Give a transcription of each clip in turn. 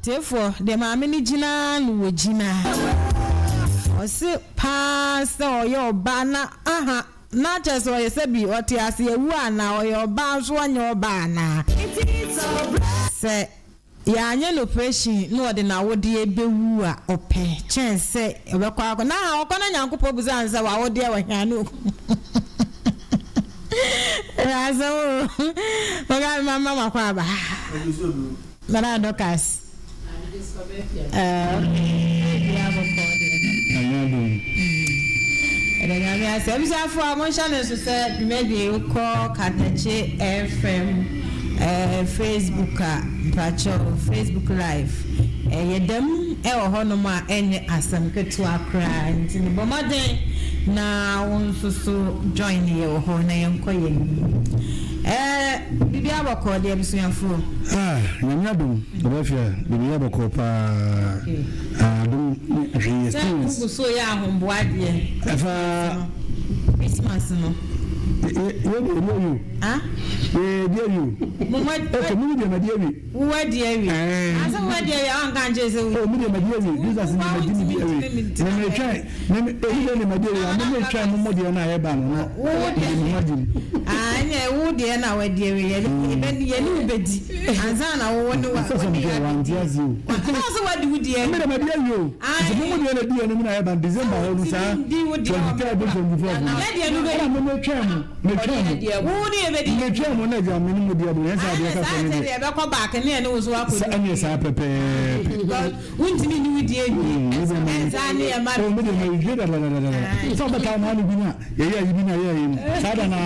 Tiefoɔ, deɛ maame no gyina ara na wɔgyina. Ɔse paa sɛ ɔyɛ ɔbaa na aha na kyerɛ sɛ ɔyɛ sɛbi ɔte ase awu anaa, ɔyɛ ɔbaa nso ɔnyɛ ɔbaa anaa. Sɛ yɛanyɛ no operation na ɔde n'awodeɛ bɛwu a ɔpɛ kyɛn sɛ ɔbɛkɔ akɔ na aha ɔkɔ na Nyankopɔn bisa no sɛ w'awodeɛ wɔ he a na ɔku. Ɛyɛ asɛm o. Ɔka mama makɔ aba. Nana Dorcas. Ɛda Nyame ase. Abusuafo a monhyɛ no nso sɛ dwumadie yi wokɔ Katakye FM Facebook a mpakyɛw Facebook live ɛyɛ dɛm ɛwɔ hɔnom a ɛnyɛ asɛm ketewa koraa nti no bɔ mmɔden na wo nso so join yɛ wɔ hɔ na yɛnkɔ yɛn anim. Ɛɛ biribiara bɔkɔɔ deɛ abusuafoɔ. Ah Nyame adom Ɔbafia biribiara bɔkɔɔ paa ah adom ne ahwɛyie experience. Sɛ wogu so yɛ ahomboa deɛ. Ɛfa. Christmas no. Yɛ yɛ deɛ yɛdi awie o. Ah. Yɛ yɛdi awie o. Mo mo. Okay mo deɛ madi awie. Wo adi awie. Ɛɛ. Ah sɛ wo adi awie a wanka nkyerɛ sɛ wo. Oh me deɛ madi awie Jesus deɛ madi me di awie. Me me twɛn. Me me ebi deɛ na madi awie a me me twɛn mo mo deɛ na ɛba no na mede me ho agye mu. Ah ɛnneɛ wo deɛ na wadi awie yɛne yɛne wo bɛdi ansa na wo ne wa Sɛ sɛ wo ne mekɛ yɛ wante abɛdi. ase o. Wa sɛ wadi wo deɛ Me awie. deɛ madi awie o. Nti mo mo deɛ na di anim na ɛba no December hɔ no saa 23rd ne 24th no. Yɛ deɛ no bɛdi. Ɛna me me twɛn mo me twɛn mo. Wo ne yɛ bɛdi. Me twɛn mo na agya me ne mo di abɔ yɛn sɛ adeɛ Saa ka fɛ ne sɛ deɛ. deɛ ɛbɛkɔ back ne yɛne wo so akɔdi. Sɛ ɛneɛ saa pɛpɛɛpɛ. Because Wontumi nni wo deɛ nwie. Ɛnsaa ne ɛma no. Me deɛ ma wie dadadadada. Sɛ ɔbɛka maa no bi na yɛyɛ ayi bi na yɛyɛ ayi no. Saa da na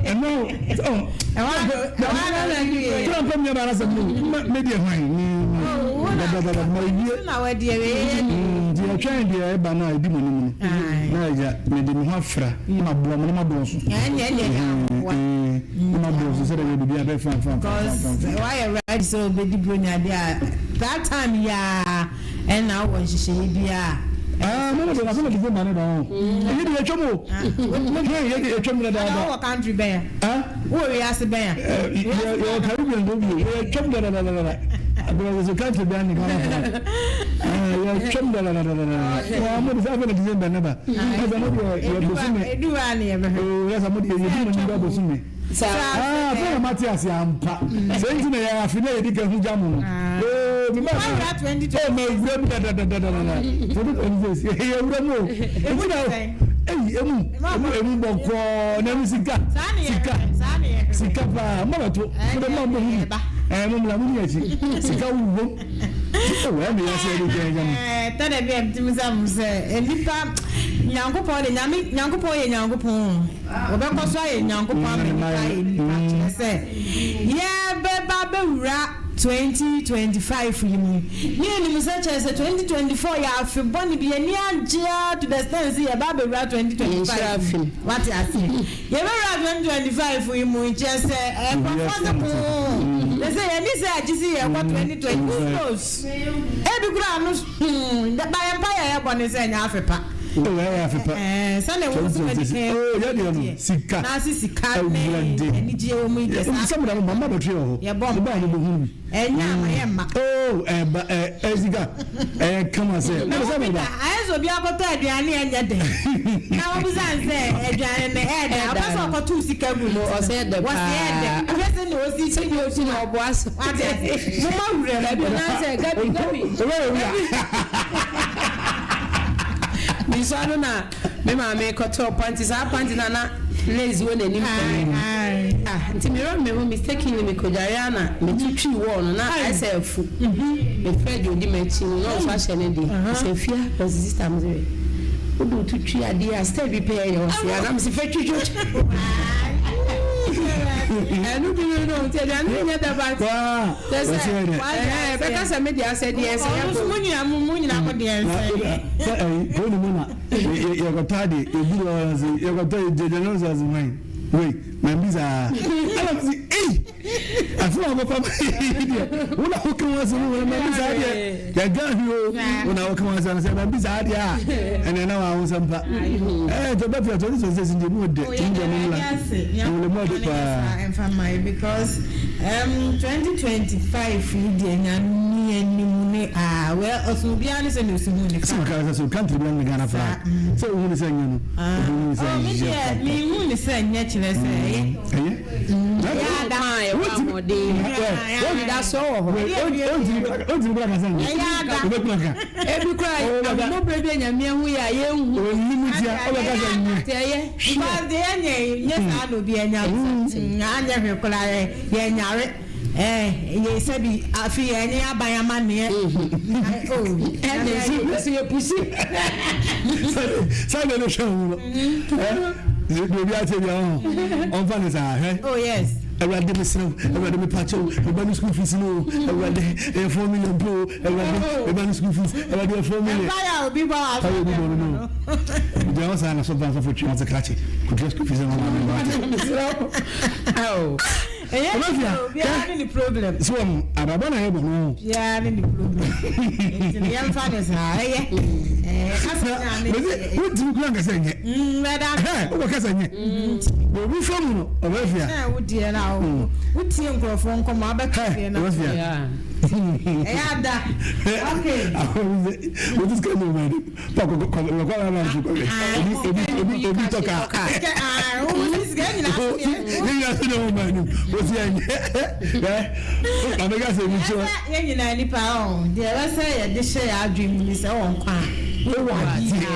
ɛno ɔ. Tura mpɛ mi yɛ baara sɛ mi me deɛ hwan mi dadadada ma wie. Nti ɛtwɛn deɛ ɛba no a ɛdi mo anim no na ɛgya mede me ho afra na ma boa mo na ma dɔɔso. Na ma dɔɔso sɛdeɛ yɛ biribi abɛ fan fan fan fan fan. Wayɛ ready sɛ ɔbɛdi bronya deɛ a that time yi ara ɛna wowɔ nhyehyɛeɛ biara a. Ah mo de na sɛ na December ne ba ho. Ɛyɛ de atwam o. Hwɛ yɛ de atwam na dada. Wowɔ country bɛn a? Ah wowɔ wiase bɛn a? Yɛ yɛ Caribbean go bi o. Yɛ atwam dada dada dada. Abɛrɛ sɛ country bɛn ne Ghana flag. Ah yɛ atwam dada dada dada. Wa mo de sɛ afɛ na December ne ba. Ɛsɛ mo de yɛ bosome. Edu hɔ a ne yɛ bɛhwɛ. Oh yɛ sɛ mo de yɛ di mo ni ba bosome. Ah, afei na mate ase ampa. Sɛ nti na yɛ afe na yɛdi ka ho gya mo no. Oo, me ma oh, ma wura mu dadadadadada. 2026, yɛ wura mu o. Emu na eyi emu emu emu bɔkɔɔ na emu sika sika sika paa mo bɛto mo de ma mo hu bi. Ɛɛ mo mla mo ni akyi sika wom. Oh, ɛyɛ me ya sɛ yɛde twɛn gya mo. Ɛɛ tɔ da bi a metumi sɛ mo sɛ nnipa Nyankopɔn de Nyame Nyankopɔn yɛ Nyankopɔn o. Wɔbɛkɔ so ayɛ Nyankopɔn ama nnipa ayɛ nnipa, kyerɛ sɛ, yɛrebɛba abɛwura 2025 yi mu yi, ne yɛnim sɛ kyerɛ sɛ 2024 yɛ afe bɔne bi, yɛn ani agye ara to the extent sɛ yɛreba abɛwura 2025 mu. Wate aseɛ? Yɛbɛwura 2025 yi mu yi, kyerɛ sɛ nkurɔfoɔ se koo, kyerɛ sɛ yɛn ani sɛ agye sɛ yɛrekɔ 2020, who knows? Ebi koraa no, hmm, ba yɛn mpaeɛ a yɛbɔ ne sɛ ɛnyɛ afe pa. Oh, ɛyɛ afe pa. Ɛɛ, sɛdeɛ wo nso wadi kan Oh, yɛ deɛ no, sika. N'ase sika ne anigyeɛ wɔ mu yi deɛ saa. Sɛ mo da mo mma bɛtwe wɔ hɔ. Yɛbɔ Mo ba a mo bɛhunu bi. Ɛnyɛ ama yɛ mma. Oh, ɛba ɛ ɛ sika. Ɛyɛ kama sɛ. Na wo Peter, ayɛ sɛ obi akɔtɔ aduane a ɛnyɛ dɛ. Na wobisa no sɛ aduane no ɛyɛ dɛ a, ɔpɛ sɛ ɔkɔtow sika gu ne ti no. Ɔsɛ ɛdɛ paa. Wɔse ɛdɛ. Wohwɛ sɛnea osi Sɛnea osi na ɔboa so. Wate ase? Momma wura mu. Dabi anaasɛ Gabi Gabi. Mesua no na me maame kɔtɔɔ panty saa panty no a na lace wɔ n'anim pɛɛ no ah nti me werɛ me ho mistakenly me kɔdware a na me to twii wall no na ayɛ sɛ afu me frɛ deɛ ɔdi m'akyi no na ɔnso ahyɛ ne deɛ ɔsɛ afia ɔsɛ sister me sɛ wode wo to twi adeɛ a style bi pɛɛ yɛ ɔsɛ anam sɛ fɛ twitwi ɛno bi no no nti aduane no nyɛ da but kyɛ sɛ ɛɛ bɛka sɛ me deɛ asɛ deɛ ɛsɛ yɛ ko mo nyina mo mo nyina mo deɛ nsɛ sɛ ɛyi kuro ne mu na yɛkɔtɔ adeɛ yɛduru hɔ na sɛ yɛkɔtɔ yɛgyagya no sɛ ase hwan wei mambi saa ɛna me sɛ ei afei na wɔbɛkɔ ama yi deɛ wo na woka ho asɛm wo na mambi saa deɛ yɛdwa ahwe o wo na woka ho asɛm sɛ mambi saa deɛ a ɛnɛ na wɔaho sɛm pa ɛɛ tɔ bɛfia tɔ ne sɛ sɛ sɛ mu ɔdɛ tumi deɛ mo mmla mo le mu ɔdɛ paa ɛmfa ma because 2025 yi deɛ Nyame anim ne. Well, ɔsono obiara ne sɛnea osi hu ne Sɛ fa. maka sɛ so country biara ne Ghana flag. Sɛ wohu ne sɛ nyɛ no, obi hu ne sɛ Oh, me yɛ deɛ papa. mehu ne sɛ nyɛ kyerɛ sɛ ɛyɛ. Ɛyɛ. Ɛyɛ ada. Kwan a yɛwɔ ahoɔden. Anidasoɔ wɔ hɔ. Ontimi kura kasa nyɛ. Ɛyɛ ada. Obetumi aka. Ebi kura ahomɔborɔ bi a Nyame ahu yɛ a yɛnhu. Onim tia ɔbɛka sɛ nyɛ. Nti ɛyɛ. Because deɛ yɛnyɛ yi, nyɛ saa na obi anya. Anyɛ hwee koraa yɛ yɛnyare. Ɛɛ yɛ sɛbi afi yɛnyɛ aban amanneɛ. Oh, Ɛna nso nso yɛ pusi. Sɛ ne hwɛ ho no. Ɛ obi ate bi ɔho. Ɔmfa ne saa hwɛ. Oh yes. Awurade mesrɛ wo, Awurade mepakyɛ wo, meba no school fees no o, Awurade ɛyɛ 4 million po o, Awurade meba no school fees, Awurade ɛyɛ 4 million. Ɛmpa yɛ a obi bɔ wa. Táyé obi bɔ no no. Gyina hɔ saa na sɔfo asɔfo twe ɔte krakye, kotua school fees no ma maame no ate. Awo. Ɛyɛ Ɔbɛfia, obiara ne ne problem. So wɔn abrabɔ na yɛ bɔ no. Obiara ne ne problem. Nti no yɛmfa ne saa ɛyɛ. Ɛɛ kasa nyame. Mese wontumi kura nkasa nyɛ. Bɛda. Hɛ wokɔ kasa nyɛ. Obi fɛ mu no ɔbɛfia. Sɛ wo deɛ na wo wotie nkurɔfoɔ nkɔmmɔ abɛka Hɛ deɛ na. ɔbɛfia. Ɛyɛ ada. Okay. Wotu sika ní ọmọ ẹni. Pa kɔ kɔ kɔ kɔ kɔ kɔ obi obi obi obi tɔ kaa. Kɛ aa wo sika nyinaa so deɛ. Ne nyinaa so ne ɔmɔ ẹni. Wosi ɛnyɛ. Ɛ amega sɛ ebi kyerɛ. Ɛsɛ yɛn nyinaa nipa ɔ deɛ ɛbɛsɛ yɛde hyɛ yɛn adwene mu ni sɛ wɔn nkwa a wowɔ adeɛ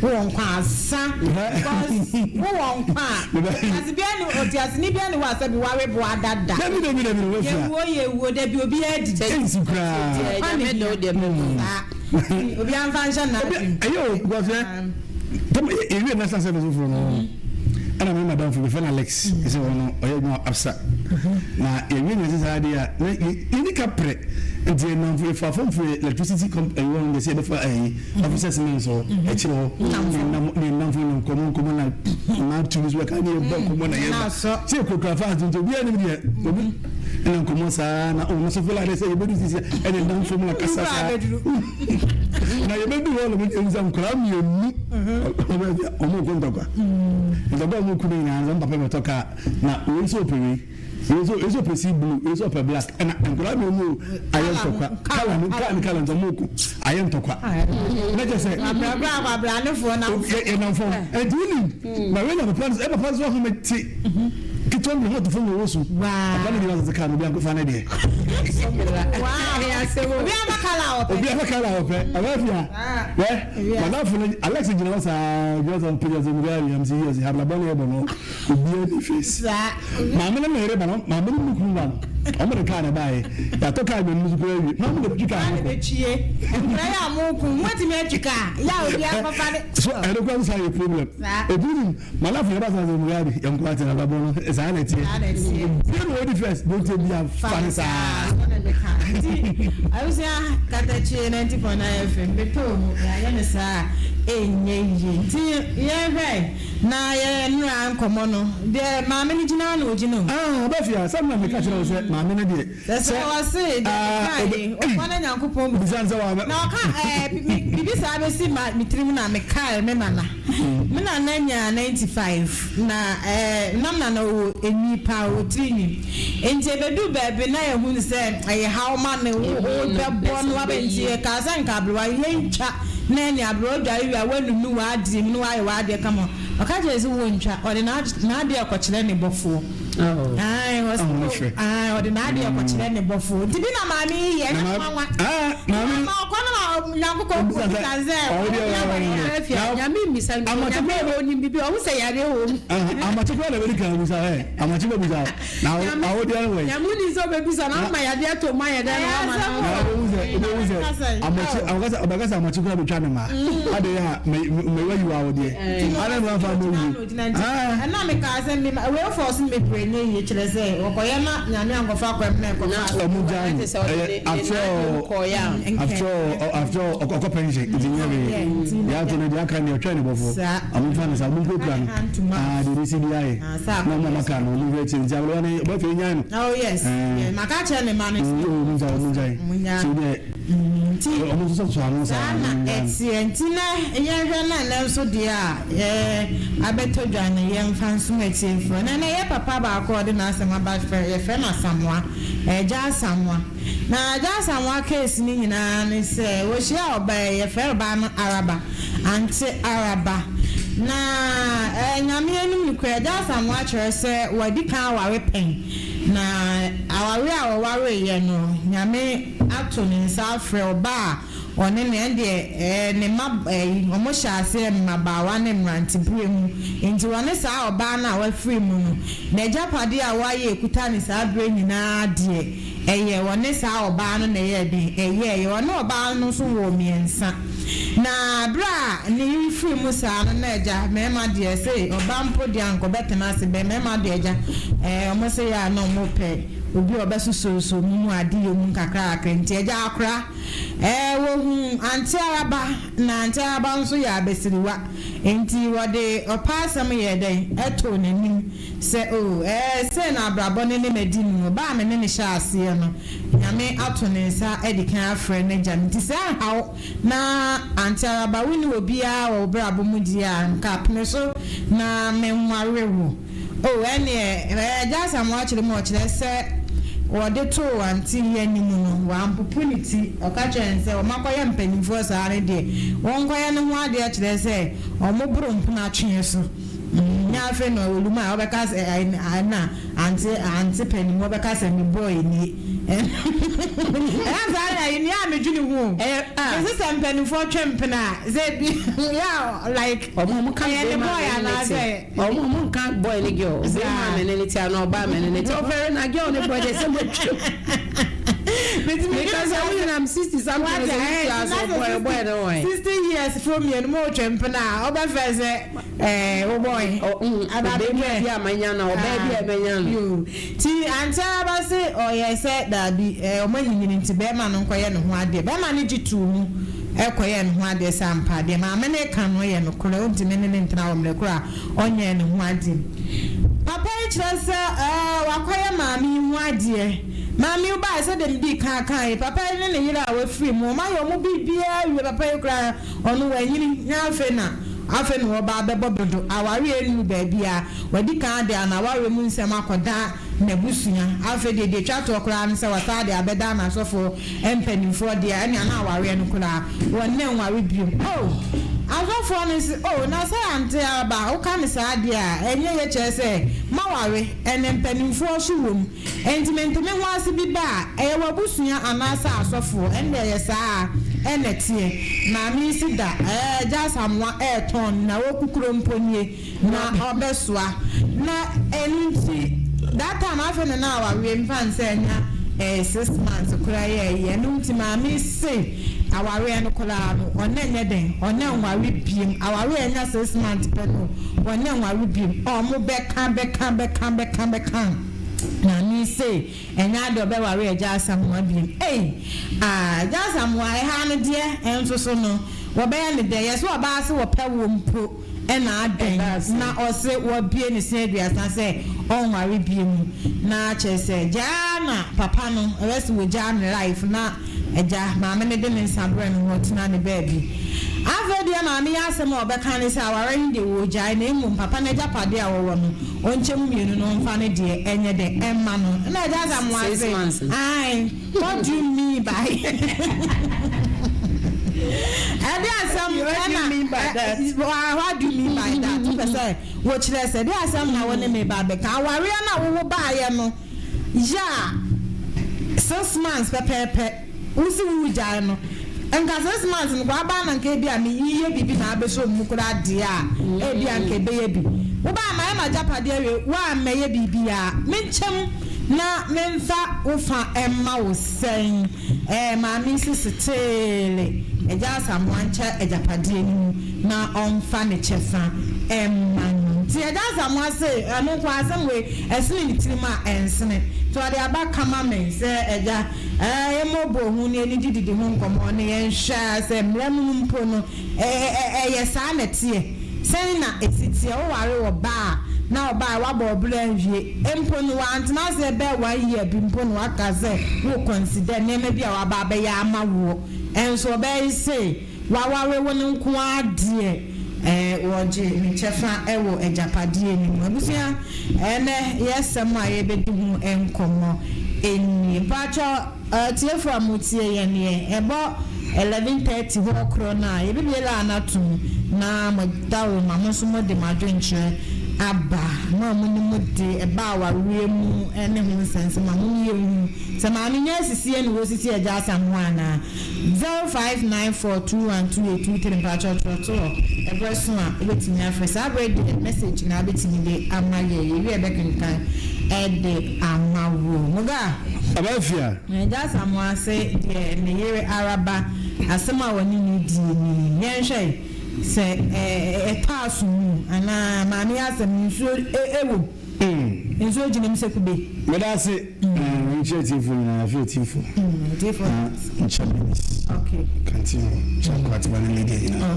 wowɔ nkwa asa because wowɔ nkwa a ɔtiase bia ne ɔtiaseni bia ne wɔ asɛ bi ware boa dada Dabi dabi dabi na wɔfia. yɛwuo yɛwuo dabi obiara didi Ɛnsi koraa. Nyame de wo deɛ bɛmu. saa obiara nfa nhyɛ n'adwene Ɛyɛ o because ɛ tɛm ewie national service foforɔ no ɛna mi madam fo bɛfɛ no Alex ɛsɛ ɔno ɔyɛ adwuma absa na yɛwie nyɛ sɛ saa adeɛ a na yɛni ka prɛ nti yɛnamfo yɛfa fam fo electricity comp ɛyi wɔn de sɛ yɛbɛfa ɛyi officers men so akyire hɔ ne nnamfo ne nkɔmmɔ nkɔmmɔ na maa tu bi so bɛka ne yɛbɔ nkɔmmɔ na yɛba sɛ yɛkurakura fast nti obiara nim deɛ obi ɛna nkɔmmɔ saa na ɔno nso fo la de sɛ yɛbɛdu sisi ɛne nnamfo mu na kasa saa na yɛbɛdu hɔ nom ɛmu sɛ nkwadaa mmienu ɔmo kɔ ntɔkwa ntɔkwa ɔmo ku no nyinaa sɛ mpapa bɛtɔ kaa na wei nso ɔpɛ wei, wei nso wei nso ɔpɛ sea blue, wei nso ɔpɛ black, ɛna nkwadaa mmienu o ayɛ ntɔkwa colour no kaa ne colour nti ɔmo ko ayɛ ntɔkwa na kyɛ sɛ abrabra akwabranefoɔ na yɛnam fam ɛnti wonim na wei na papa no ɛ papa nso ahome te ketewa bi ho to fam na ɔwɔ su papa no gyina sɛ kaa no obi ankɔfa ne deɛ. Obi ama colour a ɔpɛ. Obi ama colour a ɔpɛ ɔbɛ fia ɛ madamfo no Alex gyina hɔ saa gyina hɔ saa mpagya sɛ obi ayɛ am sɛ yi ɔsɛ abrabɔ no yɛ bɔ no obi ani face maame no na yɛrɛ ba no maame no mu kunu ba no ɔmo de kaa na baayɛ yàtɔ kaa mmienu nso kura awie maame na betwi kaa no kɔ. Nkura yɛ a mo kun mo ti mi atwi kaa yɛ a obi akɔfa ne. So ɛno kura nso ayɛ problem ebi ni madamfo yɛ ba sa sɛ mo yɛ abi yɛn kura tẹ abrabɔ no saa na ɛteɛ obi na ɔdi first de o ti bi a fa ne saa. Nti abusua Katakye 90.9 FM bɛtɔ mu yɛayɛ ne saa ɛnyɛ yie nti yɛhwɛ na yɛ nnura nkɔmmɔ no deɛ maame no gyina na ogyina o. Aa ɔbɛfia sɛ na meka kyerɛ wo sɛ maame no deɛ. Sɛ wɔse deɛ mekae ɔkɔ ne Nyankopɔn mu bisa sɛ wa na ɔka ɛɛ biribi saa bɛsi ma me tirim na mekae me nana. Me nana nyaa 95 na ɛɛ nam nana ɔwɔ enwi paa, ɔwɔ tiri nwi, nti ebedu baabi na yɛhu sɛ ɛyɛ haw ma ne wo bɛbɔ no wabɛ nti yɛkaa sɛ nka aberewa yɛntwa na ɛne aberewa odware wie a wanunu w'adeɛ mu na wayɛ w'adeɛ kama. Ɔka kyerɛ sɛ wɔntwa, ɔde n'adeɛ kɔkyerɛ ne bɔfoɔ. Ayi, ɔde n'adeɛ kɔkyerɛ ne bɔfoɔ nti bi na maame yi yɛ ɛnyɛ nwanwa maame ma ɔkɔ no ma Nyankopɔn bisa sɛ Nyame mmisa no, Nyame onim bibi ɔho sɛ yare wɔ mu. Amakye kura na bɛdi kan bisa ɛ amakye bɛ bisa na awodeɛ no wɔ yi. Nyame ni sɛ ɔbɛbisa na ama yadeɛ ato mu ayɛ dɛ na wama na ɔbɛhu sɛ ɔbɛhu sɛ amakye ɔbɛkasa ɔbɛkasa amakye kura bɛtwa ne ma ade yɛ a mɛ mɛ wayi wɔ awodeɛ ade na wafa mɛ wu. Ɛna meka sɛ wei fɔ so mebrɛ nyɛ yie kyerɛ sɛ wɔkɔyɛ na Nyame ankɔfa kwan mu na ɛkɔfa. Ɔmo gya no ɛyɛ after all after all after all ɔkɔ pension nti nyɛ hwee deɛ ato no deɛ aka deɛ ɔtwɛn ne bɔfoɔ ɔmo nfa ne sa ɔmo nkurakura no aa deɛ ebesi bi ayɛ na ɔmo aka no ɔmo hwɛ akyire nti aberewa no ɔbɛfɛ nyan no. Oh yes, maka kyerɛ ne ma no. Ɔmo gya ɔmo gya so deɛ. Nti Ɔmo nso sɔ ano saa saa. Na ɛteɛ. Nti na yɛnhwɛ na ɛnɛ nso deɛ a yɛ abɛtɔ dwa no, yɛmfa nsom atiefoɔ. Na ɛnɛ yɛ papa baako a ɔde n'asɛm aba frɛ, yɛfrɛ no Asamoa, Agya Asamoa. Na Agya Asamoa case no nyinaa ne sɛ wɔhyia ɔbaa yi, yɛfrɛ ɔbaa no Araba, Ante Araba. Na Nyame anim nokorɛ, Agya Asamoa kyerɛ sɛ wadi kan aware pɛn. Na aware a wɔwareeɛ no, Nyame ato ne nsa afrɛ ɔbaa a ɔne no, ɛndeɛ ɛɛ ne mma ɛyi, wɔn hyɛ aseɛ mmabaawa ne mmeranteberɛ mu. Nti wɔne saa ɔbaa no a wafiri mu no, n'agyapadeɛ a wayɛ ekuta ne saa berɛ nyinaa deɛ, ɛyɛ wɔne saa ɔbaa no na ɛyɛɛ den, ɛyɛɛyɛ. Ɔne ɔbaa no nso wɔ mmiɛnsa. Na berɛ a ne yere firi mu saa no, na agya, mmarima deɛ sɛ ɔbaa mpo deɛ anka ɔbɛtena ase bɛn, mmarima deɛ agya, ɛɛ wɔn sɛ yɛ a na wɔn pɛ obi a ɔbɛsosɔsosɔ mu mu adeyɛ mu nkakrakra. Nti agya akora, ɛɛ wɔhu Ante Araba, na Ante Araba nso yɛ abasiriwa. Nti wɔde ɔpɛ asɛm yɛɛ dɛn, ɛtoo n'anim sɛ, Oh, ɛɛ, sei na abrabɔ no ne madi no, ɔbaa a me ne no hyɛɛ aseɛ no, Nyame ato ne nsa adi kan afrɛ n'agya no, nti sɛ anha wo na ante araba wonni obiara wɔ wo brabɔ mu deɛ a, nka pene so na menware wo. Oh, ɛnneɛ, ɛɛ, Agya Asamoah kyerɛ mu ɔkyerɛ sɛ wɔde too Auntie yi anim no, wampopo ne ti, ɔka kyerɛɛ no sɛ wɔakɔyɛ mpanimfoɔ saa no deɛ, wɔnkɔyɛ ne ho adeɛ kyerɛ sɛ wɔboro mpena tweɛ so. Nyɛ afei na ɔwɔ mu a ɔbɛka sɛ ɛna ante ante panin mu ɔbɛka sɛ me boy nie. Ɛyɛ saa na ɛni a medwene ho. Ɛyɛ a. Mesi sɛ mpanimfoɔ twe mpena a sɛ bi yɛ like Ɔmo ka ɛyɛ ne bɛrima boy mene ne anaasɛ. te. Ɔmo nka boy ne girl. Bɛrima mene ne te ana ɔbaa mene ne te. Ɔfɛre na girl ne boy de sɛ mo atwam. Because I'm I'm 60 something, Wate, sɛ ɛɛ, mo tua so boy boy ne wɔn. 60 years fo mmienu mo twɛ mpena a ɔbɛfɛ sɛ wo boy. Ɔbɛrima bi a manya no, ɔbaa bi a manya no. Yo. Ti Ante Araba se ɔyɛ sɛ daabi, ɔmo anyinyini nti bɛrima no nkɔyɛ ne ho adeɛ. Bɛrima no gye too mu ɛkɔyɛ ne ho adeɛ sɛ ampa deɛ maame no ka no yɛ nokorɛ, ɔntumi ne ne ntena wɔ mmerɛ koro a ɔnyɛɛ ne ho adeɛ. Papa yi kyerɛ sɛ wakɔyɛ maame yi ho adeɛ. Maame yi baa sɛ deɛ medi kan kan yi, papa yi ne ne yere a wafiri mu, ɔmo ayɛ ɔmo biribiara wie. Papa yi koraa ɔno wanyini, na afei na ɔba abɛbɔ dodo. Awareɛ nnuru baabi a wadi kan de ana awareɛ mu nsɛm akɔda n'abusua. Afei deɛ twa toɔ koraa no sɛ wɔsaa de abɛda n'asɔfoɔ mpanimfoɔ deɛ, ɛne ana awareɛ no koraa wɔn ne nware biom. Oh, asɔfoɔ no sɛ, oh, na sɛ Ante Aba woka ne saa deɛ a, ɛnyɛ yɛ kyerɛ sɛ maware ɛne mpanimfoɔ so wɔ mu, nti mente me ho ase bi ba a ɛyɛ w'abusua anaasɛ asɔfoɔ. Ɛnna ɛyɛ saa a ɛna teɛ. Maame yi si da Agya Asamoa ɛɛtɔn na wɔkukuro mpo nie na ɔbɛsoa na ɛno nti that time afei na awareɛ mfa nsɛ ɛnya 6 months koraa yɛ ɛyi. Ɛno nti maame se awareɛ no koraa no ɔne nyɛ den, ɔne nware biem. Awareɛ ɛnya 6 months pɛ no, ɔne nware biem. Ɔmo bɛka bɛka bɛka bɛka bɛka, maame se ɛnyɛ ade ɔbɛware Agya Asamoa biem. Ei, aa, Agya Asamoa ɛha no deɛ ɛnso so no wɔbɛyɛ ne dɛ yɛ sɛ ɔbaa se wɔpɛ wɔ mpo ɛna adɛn na ɔse wɔbie ne se 30 sɛ ɔnware bie mu. Na kyerɛ sɛ gyaa na papa no ɛwɛ sɛ wɔgyaa ne life na agya maame no de ne nsa brɛ no ho ɔtena ne baabi. Afei deɛ maame yɛ asɛm a ɔbɛka ne sɛ aware no deɛ wɔgyae, na mmom papa no agyapadeɛ a wɔwɔ no ɔnkyɛ mu mmienu no, ɔmfa no deɛ ɛnyɛ dɛ ɛmma no. Na Agya Asamoah 6 se months. Ae, what do you mean by ɛde asɛm? What do you mean by that? What do you mean by that? Wopɛ sɛ wɔkyerɛ sɛ de asɛm na wo ne me ba bɛka awareɛ no a wowo baayɛ no yɛ a 6 months pɛpɛɛpɛ wosi wo gyae no, nka 6 months no kɔ aba na nka ebi a meyi yɛ biribi na abɛsɔ mu koraa deɛ a ebi a nka ebɛyɛ bi. Wobaa ma yɛ ma gyapadeɛ awie woammɛyɛ biribi a menkyɛm na memfa wo fa ɛmma wo sɛn. Maame sisi teele Agya Asamoah nkyɛ agyapadeɛ no mu na ɔmfa ne kyɛfa ɛmma no. Nti Agya Asamoah se ɛno nko asɛm wei ɛsene ne tirim a ɛnsene, nti ɔde aba kama me sɛ agya yɛmmɔbɔ ho ne yɛne dididi ho nkɔmmɔ ne yɛnhwɛ sɛ mmerɛ mu no mpo no ɛyɛ saa na ɛteɛ. Sɛn na ɛsi teɛ woware wɔ baa na ɔbaa wabɔ ɔberɛ awie mpo no wantena ase bɛɛ one year bi mpo no waka sɛ wo consider nneɛma bi a waba abɛyɛ ama woɔ. Nso ɔbaa yi se waware wo no nko ara deɛ, wɔgye ne kyɛfa wɔ agyapadeɛ no mu. Abusua, ɛnnɛ yɛsɛm a yɛrebɛdi ho nkɔmmɔ nie. Mpakyɛw, atiefo a motie yɛn yɛ, ɛbɔ 11:30 hɔ korɔ no a, yɛbɛbue line no atom na moadaworo ma mo nso mode mo adwenkyerɛ aba. Mo a monim de, ɛba awareɛ mu ne ho nsɛnsɛm a, mom yɛnhu sɛ maame nya asisie na wɔsisi Agya Asamoah anaa. 0594212823 mpakyɛw twerɛ to hɔ, ɛberɛ so a wobɛtumi afrɛ. Saa berɛ deɛ message na wobɛtumi de ama yɛ, yɛwie a yɛbɛkenkan de ama wo. Muga. Abafia. Agya Asamoah se deɛ ne yere ara ba asɛm a ɔne no die nie. Yɛnhwɛ sɛ ɛtɔ aso mu anaa maame yi asɛm no nsuo wɔ mu. Nsuo gyina mu sɛ kube. Meda ase nkyerɛ atiefoɔ nyinaa afei atiefoɔ na nkyerɛ Bernice Kantino nkyerɛ Akwatema ne Lydia nyinaa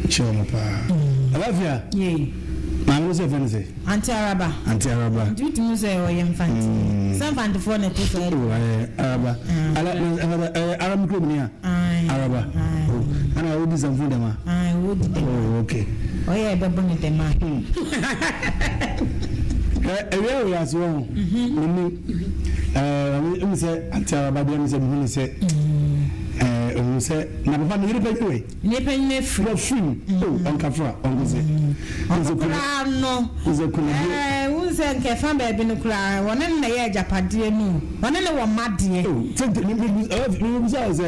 nkyerɛ wɔn paa. Alafia maame no sɛ fɛ no sɛ. Auntie Araba. Auntie Araba. Nti wotumi sɛ ɔyɛ Mfantini. Sɛ Mfantefoɔ na ɛte saa. Oh, ɛyɛ Araba. Ala ɛyɛ Arab kurom ni a. Araba. Oh, ana odi sanfo dɛm a. Ayi, odi dɛm. Oh, okay. Ɔyɛ ɛbɛbɔ ne dɛm a. Ewia wɔ yɛ ase wɔ ho. Mimi ɛɛ ɛmi sɛ Auntie Araba deɛ mi sɛ mi hu ni sɛ ɛɛ ohun sɛ na papa mi yere pɛ yi wɛ. Nnipa nyina firi. Wɔfiri mu. O, ɔnkafra, ɔnkosɛ. Ɔno koraa no, ɛɛ, wohu sɛ nka ɛfa baabi no koraa, wɔne no na ɛyɛ agyapadeɛ no o, wɔne no wɔ mma deɛ. O, sɛ nti, me, me, me, mebisa wo sɛ,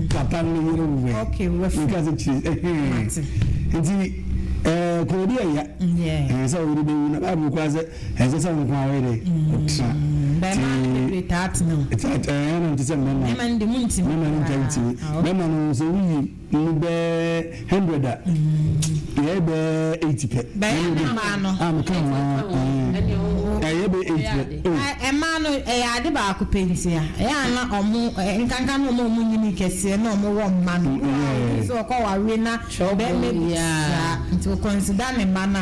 papa no yere wo wɛ? Okay, wafiri. Nka sɛ kyiri, ɛhɛn. Mate. Nti, ɛɛ, kɔnɔdi ɛya. Yeah. Ɛɛ, sɛ wo yere bɛwu na Bible koraa sɛ, ɛnsɛ sɛ wo nko ara woyɛ dɛ, wotena. Bɛrima no bebree taa tena o. Ɛɛ, ɛna nti sɛ mmarima. Mmarima no de mu ntumi. Mmarima no ntaa ntumi. Mmarima no sɛ woyi mu bɛɛ 100 a, yɛyɛ bɛɛ 80 pɛ. Bɛyɛ ne mmaa no. A meka ho ara. Ɛyɛ bɛɛ 80 pɛ. Mmaa no ɛyɛ ade baako pɛ nti a, ɛyɛ a na ɔmo nkanka na ɔmo a ɔmo nyini kɛseɛ na ɔmo wɔ mma no. Sɛ ɔkɔ wawe na bɛrima bi saa nti o consider ne mma no a.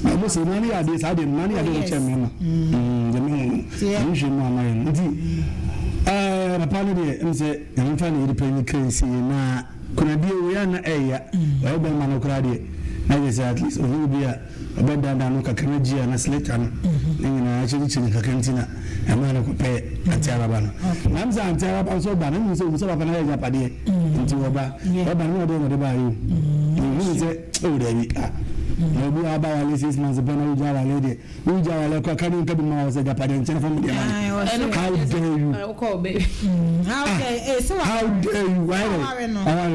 Na ɔmo sɛ mmaa no yɛ adeɛ saa deɛ mmaa no yɛ adeɛ ɔmo kyɛn mmarima deɛ mehu no ɛho hwɛ mu ama yɛ no nti ɛɛ papa no deɛ ɛmu sɛ nyame fa ne yere panyin kra nsi yɛ na kunadie wei ana ɛɛya ɔyɛ bɛrima no koraa deɛ na yɛ sɛ at least ohun bi a ɔbɛdaadaa no kakra na gyi a na seleta no ne nyinaa akyɛkyekyɛ ne kakra nti na ɛmaa no kɔpɛ ante araba no na m sɛ ante araba nso ɔba no ɛmu sɛ ohun sɛ papa no ayɛ agyapadeɛ nti ɔba ɔba no na ɔde ɔde baayɛ o ohun sɛ Oh dabi ah na obi a aba awale 6 months pɛ na wogya awale deɛ, wogya awale kɔ ka ne nka bi ma wɔ sɛ agyapadeɛ nkyɛn fa mu deɛ ma no. How dare you? How dare eh, so How dare you? Why aware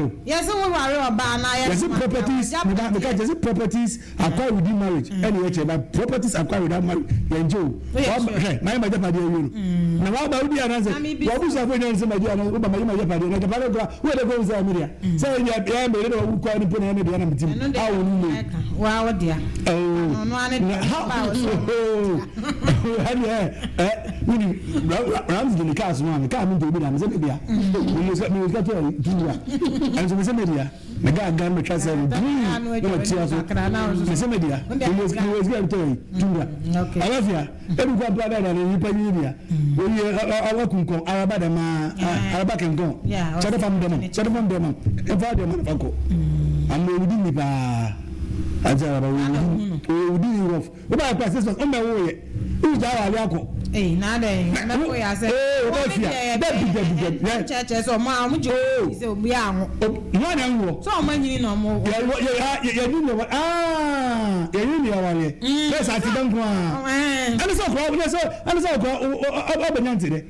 o. Yɛsɛ wo ware ɔbaa na yɛsɛ properties meka meka yɛsɛ properties acquired within marriage ɛna yɛ kyɛ but properties acquired without marriage yɛn gye o. Hwɛ mayɛ ma agyapadeɛ awie no na waba wodi anansɛ wabusuafo nyɛ nsɛm agye ana woba mayɛ ma agyapadeɛ na agyapadeɛ kora wo yɛ dɛ kɔ sɛ ɛmi dea sɛ ɛyɛ yɛ mɛ yɛ dɛ wawu kɔ ɛni po na ɛmi dea na mi ti mu a wɔn mu wa wo dea na ha ɛni ɛ ɛ wuli Ramsey de ne kaa soma mi kaa mi nti obi da mi sɛ mi dea mi sɛ mi sɛ tó tu wura ɛnso mi sɛ mi dea mi gaa gan mi twa sɛ mi pii na ma tia so mi sɛ mi dea mi wɔ sika mi tɔ yi tu wura alafia ebi kɔ apra dada ne nipa yi dea oyi ɔwɔ kunkɔn araba dɛm aa araba kɛnkɔn kyɛdɛ fam dɛm kyɛdɛ fam dɛm ɛfa dɛm nafa kɔ ama owudi ni paa ati araba owudi owudi ni rough wo ba yɛ pa 6 months ɔmɛ wo yɛ wo gya awale akɔ. Ee na adɛ mɛ ko ya sɛ. Ee o bɛ fia dabi dabi dabi. Kyerɛkyerɛ sɛ ɔmo a ɔmo gye ɔmo sɛ ɔmo yɛ anwo. Wɔn na ɛnwɔ. Sɛ ɔmo anyini na ɔmo. Yɛ yɛ yɛ yɛ ni yɛ aa yɛ ni yɛ awareɛ. Yɛ sɛ ati bɛ nko aa. Ɛne sɛ ɔkɔ ɛne sɛ ɛne sɛ ɔkɔ ɔbɛ nya nti dɛ.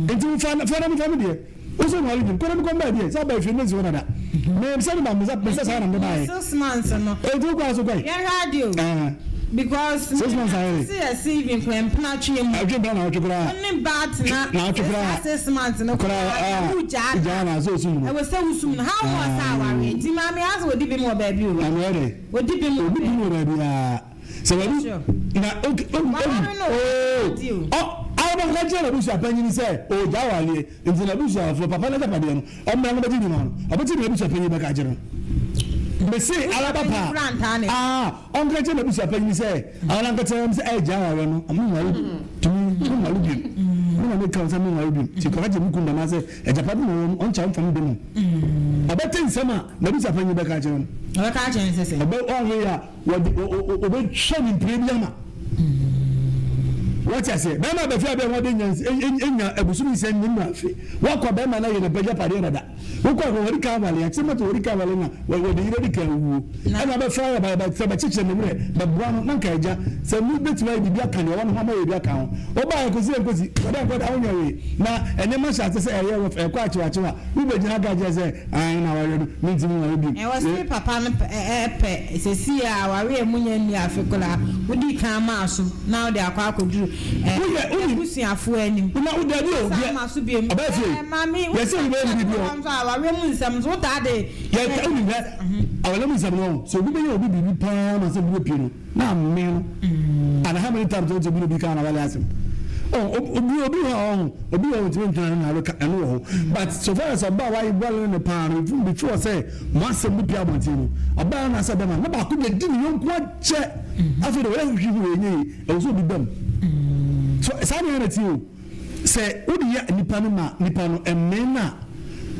Nti fa fa na mi fa mi deɛ. Wosɛ nware bi kɔnɔ mi kɔn bɛɛ deɛ sɛ ɔbɛ efie mi nsi hɔ dada. Mɛ sɛ mi ba mi sɛ saa na mi ba yɛ. 6 months no. Eti wokɔ aso kɔ yi. Yɛn hwɛ adi o. Because 6 months ayɛ de. Si yɛ si even kura mpena twe mu. Ɛtwe mpena na ɔtwe koraa. Ɔne ba tena. Na ɔtwe koraa. 6 months no koraa. Wugyaa gyaa na so osum no. Ɛwɔ sɛ wusum no how much aware nti maame ase odi bi mu wɔ baabi o. Maame yɛ dɛ. Odi bi mu. Odi bi mu wɔ baabi aa. Sɛ baabi na oke owu owu ooo ɔ awɔ bɛ kyerɛ n'abusua panyin sɛ ogya awareɛ nti n'abusuafoɔ papa n'agyapadeɛ no ɔmmra no bɛgye nyina no ɔbɛgye n'abusua panyin bɛka akyerɛ no mese alaba paa aa ɔnka kyerɛ n'abusua panyin sɛ awɔ nankasa sɛ ɛgya awareɛ no ɔmo nware tumi ɔmo nware bio. Me na meka wo sɛ menware bio. Nti kɔka kyerɛ me kunu dɛm ara sɛ agyapade na ɔwɔ no, ɔnkyɛ a ɔmfa me bi ma wo. Ɔbɛte nsɛm a n'abusuapanyin bɛka akyerɛ no. Ɔbɛka akyerɛ no sɛ sɛn? Ɔbɛ, ɔnwe yɛ a, wɔde, ɔ, ɔ, ɔbɛtwa ne mpire bi ama. Wɔte aseɛ? Bɛrima abɛfi abɛn wɔde nya, nya abosome nsia nya afe. Wakɔ bɛrima no ayɛ n'agyapadeɛ dada. Wokɔ a wɔde kan awale akyerɛ mɔto wɔde kan awale na wɔde yere de kan wuo ɛna abɛfa yɛ ba sɛ bɛkyekyere ne werɛ bɛboa no na nka agya sɛ mu bɛtumi ayɛ biribi aka deɛ ɔwɔ no ho ama yɛ bi aka ho ɔba yɛ kɔsi yɛ nkɔsi kɔda nkɔda wonyɛ wei na ɛnneɛma hyɛ ase sɛ ɛyɛ wɔ ɛkɔ akyew akyew a wobɛgyina aka kyerɛ sɛ ae na awareɛ no mentumi nware bio. Ɛwɔ se papa no pɛ sɛsi a awareɛ mu nya nni afe koraa wodii kan maa so na wode akɔ akɔduru Abusuafoɔ anim. Na wo dabi o deɛ. San ma so biom. Ɔbaa fie. Ɛɛ maame. Yɛ sɛ obi bɛyɛ ne biribi o. Nso awareɛ mu nsɛm nso wo taa de. Yɛ ta wonim hɛ awareɛ mu nsɛm no ɔho sɛ obi bɛyɛ obi biribi paa ma sɛ obi bɛpie no na ame no and how many times ɔnti obi na obi ka na wale asɛm ɔho obi obi hɔ ɔho obi wɔ ɔntumi ntena ne na ɔka ɛno wɔ hɔ but so far as ɔbaa wayi wale ne paa no before sɛ mo asɛm bi pie abɔnten no ɔbaa na sɛ bɛma na baako deɛ di ne yɔnko akyɛ afei de wɔyɛ hwehwɛ hu ɛnyɛ yi Ɛwɔ sɛ obi ba mu. So saa na ɛna ti o. Sɛ wode yɛ nipa no ma nipa no mmee no a,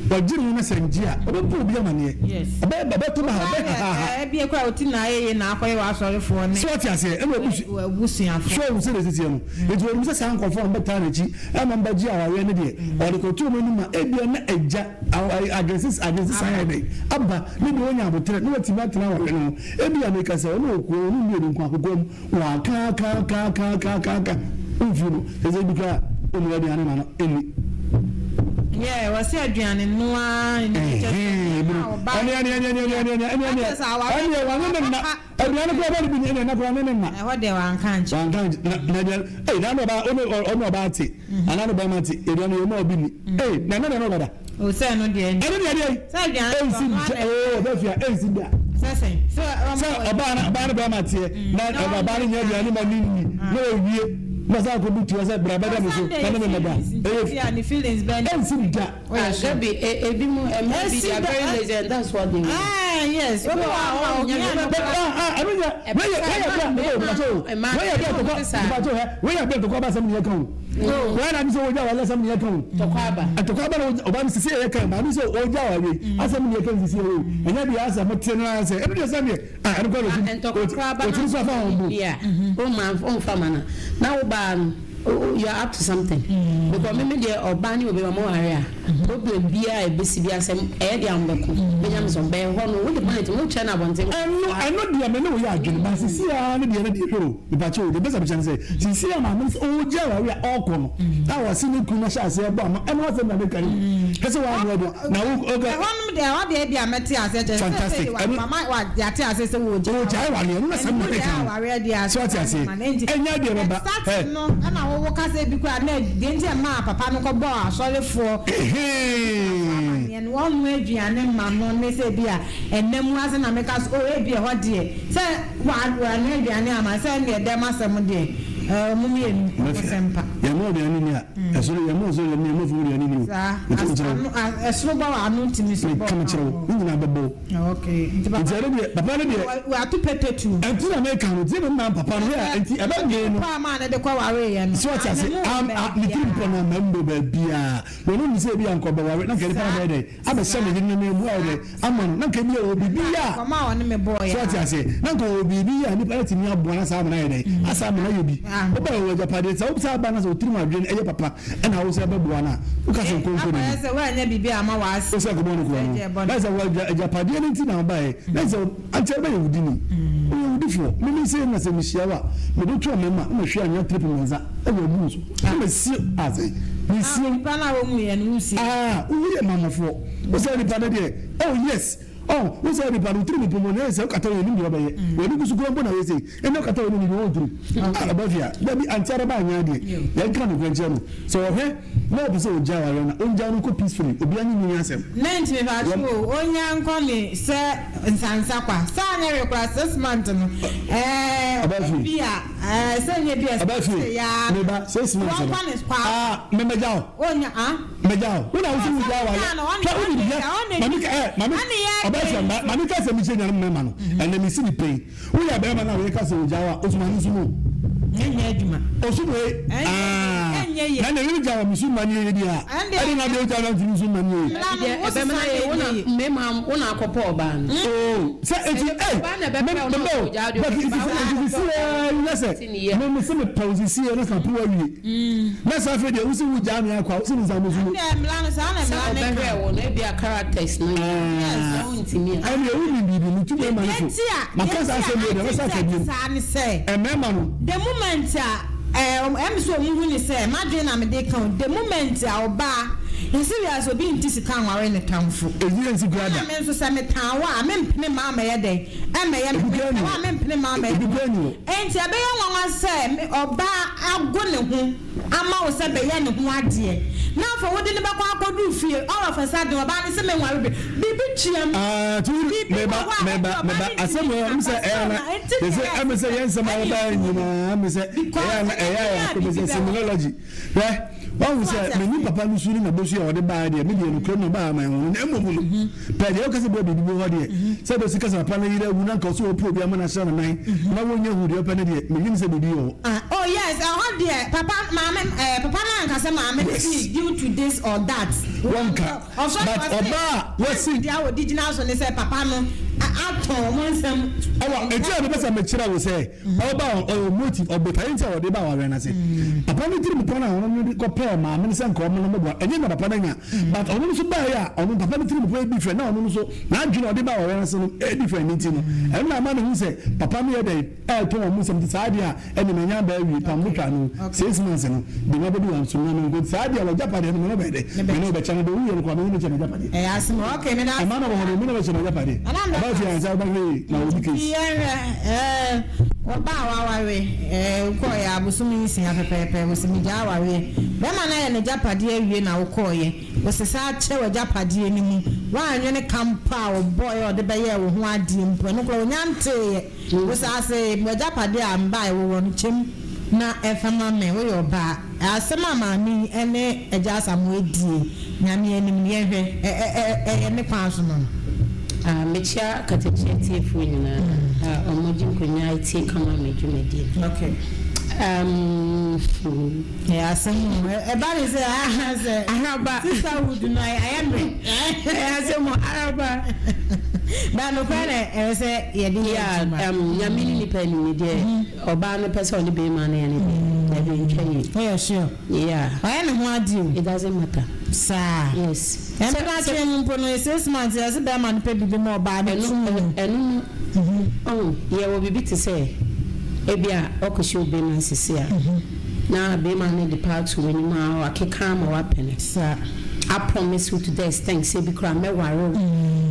ɔgye ne ho na sɛ ngye a, ɔbɛbɔ obi amaneɛ. Ɔbɛyɛ ɔbɛto ba ha, ɔbɛhahaha. Ebia koraa oti na ayɛ yie na akɔyɛ w'asɔrefoɔ ne. So ɔte aseɛ? Ɛna obi w'abusuafoɔ. So ɔhu sɛdeɛ ɛsi teɛ no. Nti ɔnim sɛ saa nkorɔfoɔ a wɔbɛtaa n'akyi ɛma wɔbɛgye awareɛ no deɛ, ɔde kɔto wɔn anim a, ebia na agya adwene adwene sesa ayɛ dɛn aba, ne deɛ ɔnya aboterɛ na watumi atena awareɛ no ho. Ebia meka sɛ ɔne okuo, ɔne mmienu nko akokoam. Wɔakaakaakaakaakaaka mfiri no sɛ sɛ bi koraa ɔmu aduane ma no ɛnni. Yeah, wɔsi aduane noa ɛni kyɛ sɛ ɛna ɔba. Ɛne ɛne ɛne ɛne ɛne ɛne ɛne ɛne ɛne ɛne wɔne ne nna aduane koraa ɔba ne bi ɛne ɛna koraa ne ne nna. Ɛhɔ deɛ wanka nkyɛn. Wanka nkyɛn na na aduane ɛyi na ɔba ɔne ɔne ɔba ate anaa ne bɛrima ate aduane yɛ ɔma obi ni ɛyi na ɛna deɛ na ɔba da. O sɛ ɛno deɛ. Ɛno deɛ deɛ. Sɛ aduane deɛ ɔno ara na. Oo ɔbɛ fia ɛnsi da. Sɛ sɛn. Sɛ ɔbaa na ɔbaa ne bɛrima teɛ na ɔbaa no nyɛ aduane ma ne nni na owie na ɔsan akɔ butu hɔ sɛ bra bɛda me so na ne me mmɛda. Ɛyɛ feelings bɛn. Ɛnsi da. Gabi ebi mu mmaa bi they are very lazy and that's what they want. Ah yes. Obi wɔ hɔ a ɔnyɛ ne ba. Ah ah ɛno nyɛ wei yɛ wei yɛ bɛ a mpakyɛ o wei yɛ bɛ a tɔkɔ mpakyɛ o hɛ wei yɛ bɛ a tɔkɔ aba asɛm ne yɛ ka o. Wei na sɛ ogya wale asɛm ne yɛ ka o. Tɔkɔ aba. Tɔkɔ aba na ɔba no sisi yɛ ka maame sɛ ogya wale asɛm ne yɛ ka sisi yɛ o. Ɛnyɛ deɛ asɛ mo te no ara sɛ ɛno deɛ sɛ deɛ ah ɛno kɔ na ntɔkwa koraa ba otiri so afa wɔn bo. A o ma o nfa ma na na wo baa no you are up to something because me me deɛ ɔbaa ne obi ma mo ware a problem biara ebesi bi asɛm ɛyɛ deɛ ahombɛko benya me sɔn bɛyɛ hɔ no wo de point mo kyerɛ no abɔnten. Ɛno ɛno deɛ me ne wo yɛ adwene ba sisi ara ne deɛ ne deɛ hwɛ o. Mepakyɛw o, deɛ mepɛ sɛ mekyerɛ ne sɛ, seesei a maame no sɛ ɔregyae awareɛ a ɔrekɔ no, a ɔse ne kunu no ahyɛ aseɛ rebɔ ama, ɛno asɛm na meka yi. Hwɛ sɛ woanoa aduane, na wo, okay. Ɛhɔnom deɛ, ɛhɔ deɛ ebia mɛte aseɛ kyerɛ sɛ, Fantastic. seesei Ɛno, wama wa, yɛate aseɛ sɛ wɔregyae ɔregyae awareɛ, ɛno na asɛm na Ɛno meka gyae no. awareɛ deɛ a, So wate aseɛ? ma no. Enti, Ɛnyɛ adeɛ bɛba, start ɛ. no, ɛna wo, wo kasa bi koraa na deɛ nti a ɛmaa papa no kɔbɔɔ asɔrefoɔ Ɛhee. amaneɛ no, wɔnnoa aduane mma no ne sɛ ebia ɛnna mu ase na meka sɛ, oh, ebia ɛhɔ deɛ, sɛ Wanoa aduane ama sɛ ɛnneɛ dɛm asɛm deɛ ɛɛ ɔmo mmienu ɔmo sɛm pa. Yɛmma aduane nni a, ɛsoro yɛmma ɔsoro aduane nni, yɛmma fam aduane nni o. Saa, Meka mekyerɛ wo. ano ɛsoro bɔ wɔ ano ntumi so bɔ. Meka mekyerɛ wo, ne nyinaa bɛbɔ wo. Okay, nti papa. Nti ɛno deɛ, papa no deɛ. Wato pete tu. Ɛnti na meka no, nti na mema papa no hwɛ a, nti ɛbɛ mee no. Pɔ a maa no de kɔ waree yɛ no. So wate ase, am a ne tirim pɔ no amma mu baabiara. Na ɔno nim sɛ ebi a nka ɔbɛware, na nka nipa no bɛyɛ dɛn? Abɛhyɛ ne yere no nan mu ayɛ dɛn? Ama no, na nka ebia ɔwɔ biribi yɛ a. Nkɔmmɔ a ɔne me bɔeɛ So wate aseɛ? Na nka ɔwɔ biribi yɛ a nipa no atumi aboa no asan ama no ayɛ dɛn? Asan ama no ayɛ bi. Woba a ɔwɔ agyapadeɛ, sɛ wosan ba na sɛ wo tirim adwene yɛ papa ɛna wo sɛ bɛboa no a, woka sɛ nkɔ nkɔ Akɔyɛ n'anim. sɛ woannya biribi amma w'ase. Wo sɛ nkɔbɔ no korɔ no, na sɛ wɔ agyapadeɛ no nti na wobaeɛ, na sɛ ankyɛ wobɛyɛ wudini. Woyɛ wudifoɔ. Me me sei na sɛ mehyia wo a, mede to ɔmɛma na mahwie anwea trip mmiɛnsa de agu wo so. Na masie ase. Mesie wo. Nipa no a wɔwuiɛ no, wosie. Ah, woyɛ mammafoɔ. Wo saa nipa no deɛ, oh yes, oh, wo saa nipa no, wo tirim mpo no, sɛ wokata w'anim deɛ ɔbɛyɛ. W'ani gu so koraa mpo na woyɛ sei. Ɛnna wokata w'anim deɛ ɔwɔ tirim. Ah, ɔbafia, dabi, ante ara ba anyɛ adeɛ. Yɛnka nokorɛ nkyerɛ no. Sɛ ɔhwɛ na ɔpɛ sɛ ɔgyae awareɛ no a, ɔngyae no nkɔ peacefully. Obiara nye nyini asɛm. Nent mepakyɛw o, onya nkɔ ne sɛ nsansa kwa, sɛ anyɛ hwee koraa 6 month no, ɛɛ, ebia. Ɛɛ sɛ nyɛ bi a Ɔbaa fie. sɛ yaa. Me ba sɛ esi Wɔn fa ne kwa. Ah me mɛgya wo. Onya ah. Mɛgya wo. Wo na wo si wo gya wa yɛ. Hwɛ wo ni bia. Mami ka ɛ mami. Ɔbaa fie ma mami ka sɛ mi kyerɛ nyanom mɛma no. Ɛnɛ mi si ni pɛn. Wo yɛ bɛrima na wo yɛ ka sɛ ogya wa osuma ne nso mu. Ɛnyɛ adwuma. Osum wei. Ah. Ɛnyɛ yie. Na na yɛn gya wɔ mi so ma ne yɛ di a. Ɛnde Ɛde na deɛ ogya na ntumi so ma ne yɛ. Mmara no Deɛ wo ɛbɛma sesa no ayɛ wo na na ɛnyɛ yie. mmarima wo na akɔpɔ ɔbaa no. Oo sɛ eti Ɛyɛ ɛy ɔbaa na me ɛbɛpɛ wo me na bɛ o ɔkɔ gya deɛ but ɔbaa eti wo na eti akɔpɛ sisi ɔbaa ɛɛ no. nyɛ sɛ Ti ne yɛ. me me se me pɛ o sisi yɛ na sɛ po awie na sɛ afei deɛ wosi wo gya mi akɔ a wosi mi nsa mi so. Ɛnde mmara no saa na Sɛ mmara no ka. ɔbɛhwɛ wo no ebia characters no Ah. sɛ wontumi a. Ɛnna ewu ni biribi mi tu mmarima no Deɛ fo nti a maka deɛ saa nti asɛm a yi deɛ ante mɛsa sɛ aka ɛte bio saa ne sɛ mmarima no the moment a ɛm sɛ ɔmo hu ne sɛ madwene na mede ka o, the moment a ɔbaa yɛsɛ wiase obi nti sika nware ne tamfo. Ebi yɛ nsi kura da. Ɛna me nso sɛ metan wo a, mempene maa mɛyɛ dɛn ɛmɛyɛ Ebi kura ni mepɛ wo a, mempene maa mɛyɛ. Ebi kura ni o. Enti ɛbɛyɛ nwanwa sɛ ɔbaa ago ne ho ama wo sɛ bɛyɛ ne ho adeɛ na afɔ wode ne bɛkɔ akɔduru fie, all of a sudden ɔbaa ne sɛ menware bi, biribi twam. Aa tu Biribi wɔ meba hɔ a meba ɛde ɔbaa meba ne asɛm ntumi wɔ ɛmu sɛ ɛyɛ na nti yɛsɛ ɛmu sɛ yɛn nsɛm a yɛbɛyɛ nyinaa ɛmu sɛ ɛyɛ na ɛyɛ ayɛ akɔmɛ sɛ seminology hwɛ wɔn sɛ mɛ ni papa no su ne na bosu a ɔde baa deɛ mi deɛ no kurom na ɔbaa ama ɛho no na emu mu no pɛ deɛ ɔkasa bɔ biribi wɔ hɔ deɛ sɛ bɛsi kasa papa no yere awu na nka ɔsɛ ɔpɛ obi ama no ahyɛ ne nan na wɔnyɛ hu deɛ ɔpɛ no deɛ mɛ nyim sɛ biribi wɔ hɔ. Ah, oh yes, ɛhɔ deɛ papa maame papa no ankasa maame si due to this or that. Wɔnka. Ɔsɔ But ɔbaa a wɔsi deɛ a wɔdi gyina so ne sɛ papa no atɔn wɔn nsɛm. Ɛwɔ eti a mepɛ sɛ mekyerɛ wo sɛ ɔba ɔyɛ motive ɔbotaeɛ nti a wɔde ba awareɛ no ase, papa no tirim pɔn a ɔno no de kɔpɛɛ maame no sɛ nka ɔmo no mɔboa ɛnyɛ na papa no anya, but ɔno nso baeɛ a ɔno papa no tirim pɔn yɛ different na ɔno nso n'adwene a ɔde ba awareɛ no ase no ɛyɛ different ne nti no ɛno na ama ne ho sɛ papa no yɛ dɛn ɛɛtɔn wɔn nsɛm. Nti saa deɛ a ɛne manya aba awie pam no twa no 6 months no de ma bɛdi wɔn so na me nko saa deɛ wɔgyapadeɛ no mɛ no bɛyɛ dɛ mɛ ne wɔbɛkyɛ no de wuyɛ no kɔ mɛ ne bɛkyɛ m'agyapadeɛ. Ɛyɛ asɛm, okay, me da. Ɛma na wɔ hɔ no mɛ ne bɛkyɛ m'agyapadeɛ ɔbaa fi ansa ɔba hwee na obi case. Yɛhwɛ ɔbaa a waware wokɔɔyɛ abosom 6 pɛpɛɛpɛ, wɔsɛ megya awareɛ, bɛrima no ayɛ n'agyapadeɛ awie na wokɔɔyɛ wɔsɛ sɛ akyɛ w'agyapadeɛ no mu, woanwene ka mpo a wɔbɔɔyɛ a ɔde bɛyɛɛ wo ho adeɛ mpo, ɛno koraa ɔnya nteeɛ wosɛ ase w'agyapadeɛ a mbae wowɔ no kyɛm na ɛfa ma me. Woyɛ ɔbaa, asɛm a maame yi ne agya Asamoah die Nyame anim no, yɛhwɛ ɛyɛ ne kwan so no. Ah, mekyia katakyia tiefoɔ nyinaa a ɔmogye nkonnwa tie kama me dwumadie no. Ɛyɛ asɛm o, ɛba ne sɛ aha sɛ Araba. Sisterhood no ayɛ mmerɛ. Ɛyɛ asɛm o, araba. Ba nokorɛ na ɛwɔ sɛ yɛde yɛ adwuma. Nyame ne nipa anim deɛ ɔbaa no pɛ sɛ ɔne bɛrima no yɛ ne deɛ ɛde ntwa yie. Ɔyɛ sure. Yeah. Ɔyɛ ne ho ade o. It doesn't matter. Saa. Yes. Ɛmpena atwe mu mpo no, 6 months yɛsɛ bɛrima no pɛ biribi ma ɔbaa no ɛno tum no. Ɛno no ɔn yɛwɔ biribi te sɛ ebi a ɔkɔhyɛ obɛrima sisi a na bɛrima no de paa to w'anim a wakeka ama wapene a promise you to the extent sɛ ebi koraa mɛware wo,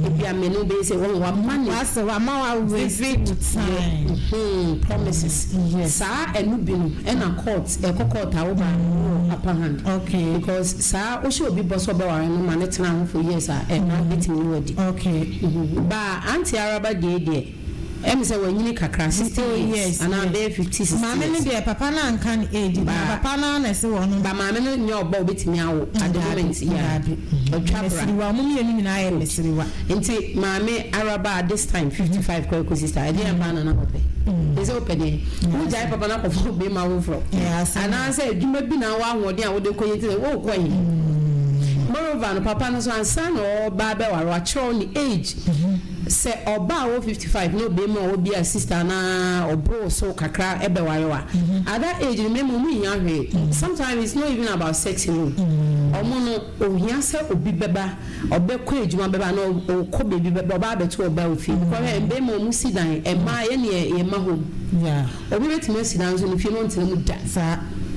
ebi a mene wo bɛyɛ sɛ wɔn wama ne wasɛ wama wa waste vivid time. Promises. Saa ɛno bi no ɛna court ɛkɔ court a woba wɔ upper hand. Because saa wohyɛ obi bɔ sɛ ɔbɛware no ma ne tena ho for years a ɛna bɛtumi ne wadi. Ba auntie Araba deɛ ɛmi sɛ wanyini kakra, 60 Oh, years yes, anaa yes. bɛyɛ 50, 60 Maame no years. deɛ, papa no anka ne age na papa no na ɛsɛ wɔ no. Ba maame no nyɛ ɔba a obetumi awo at the moment yɛ ɔtwa bra. Mesiriwa, ɔmo mmienu nyinaa yɛ mesiriwa. Nti maame Araba at this time 55 kɔ ɛkɔ sister ɛdeɛ ɛmpa na na ɔpɛ ɛsɛ wopɛ deɛ wogyae papa no akɔfo bɛma foforɔ Ɛyɛ asɛm. Anaasɛ adwuma bi na wɔ ahoɔden a wode kɔ yɛ nti sɛ wokɔ yi. Moreover no, papa no so ansa na ɔba bɛware wakyerɛw ne age sɛ ɔba a ɔwɔ 55 na ɔbɛma a ɔwɔ bi a sister anaa ɔboro so kakra ɛbɛware wa at that age no mmarima ɔmo nyia hwee. Sometimes it's not even about sex alone. Ɔmo no ohia sɛ obi bɛba ɔbɛkɔ adwuma bɛba na ɔkɔ baabi bɛba ɔba abɛto ɔba ofie because mmarima ɔmo si dan, mmaa yɛ ne yɛ ma home. Obi bɛtumi asi dan nso ne fie no ɔntena mu da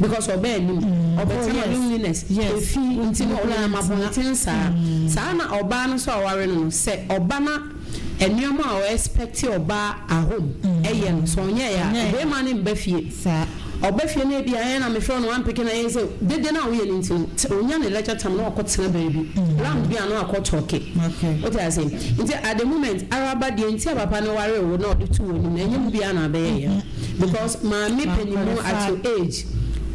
because ɔbɛn anim ɔbɛtena loneliness efi nti no ɔnam abɔnten saa saa. Na ɔbaa no nso a ɔware no sɛ ɔba na nneɛma a ɔexpect ɔbaa ahom ɛyɛ no sɛ ɔnyɛ yɛ a, bɛrima no mba fie. Ɔba fie no ebi ayɛ na mefrɛ no wampeke na ɛyɛ sɛ dede no a woyɛ no nti no onya ne leisure time na ɔkɔ tena baabi round bi a na wakɔ tɔke wote ase. Nti at the moment Araba deɛ nti a papa no ware wo na ɔde to wɔ anim na ɛnyɛ mu biara na abɛyɛ yɛ because maame panimu at your age.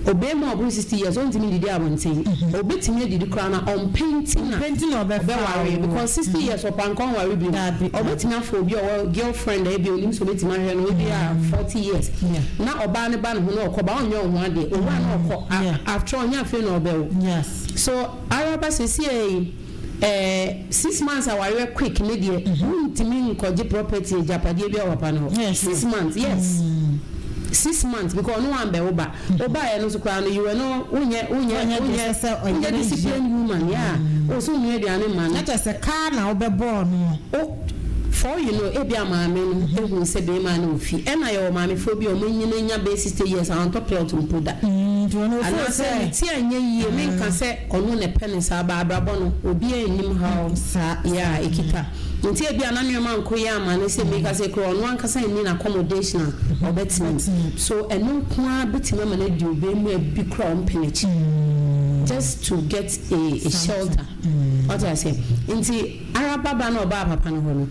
Obarima a ɔboro 60 years ɔntumi ndidi abɔnten. Ɔbɛtumi adidi koraa na ɔmpɛ nti na Ɔmpɛ nti na ɔbɛfa ɔbɛware wo. because 60 years ɔpɛ anka ɔnware bio. Dabi. Ɔbɛtumi afa obi a ɔwɔ girlfriend a ebia onim sɛ ɔbɛtumi ahwɛ no ebia 40 years Yeah. na ɔbaa no ba ne ho na ɔkɔ ba ɔnyɛ wo ho adeɛ. Ɔwu a na ɔkɔ. A- Yeah. After all, ɔnyɛ afei na ɔbɛwo. Yes. So araba seesei yi eh, 6 months awareɛ quick ne deɛ, wontumi nkɔgye property, agyapadeɛ bi a wɔ papa no hɔ. 6 months, yes, 6 months, because ɔno wambɛ wo ba, wobaeɛ no so koraa no, you were no wonyɛ wonyɛ Wonyɛ wonyɛ deɛ sɛ ɔyere wonyɛ disciplined woman, yeah, o so nua aduane ma no. Na kyerɛ sɛ kaa na wobɛbɔɔ no. O for you know, ebi a maame no ehu sɛ bɛrima no ofi, ɛna yɛwɔ maamefoɔ bi a ɔmo nyina nya bɛyɛ 60 years a ɔntɔ plot mpo da. Nti ɔno ofo Anaasɛ sɛ ne ti anyɛ yie, menka sɛ ɔno na ɛpɛ ne saa ba abrabɔ no, obiara nnim how Saa. yeah, ekita nti ebi a na nneɛma nko yɛ ama ne sɛ meka sɛ kura ɔno ankasa nni na accommodation a ɔbɛtena mu, so ɛno nko ara bɛtumi ama no adi obɛmu bi kura ɔmpɛ n'akyi just to get a shelter. Ɔte aseɛ? Nti arababa na ɔbaa papa no hɔ no,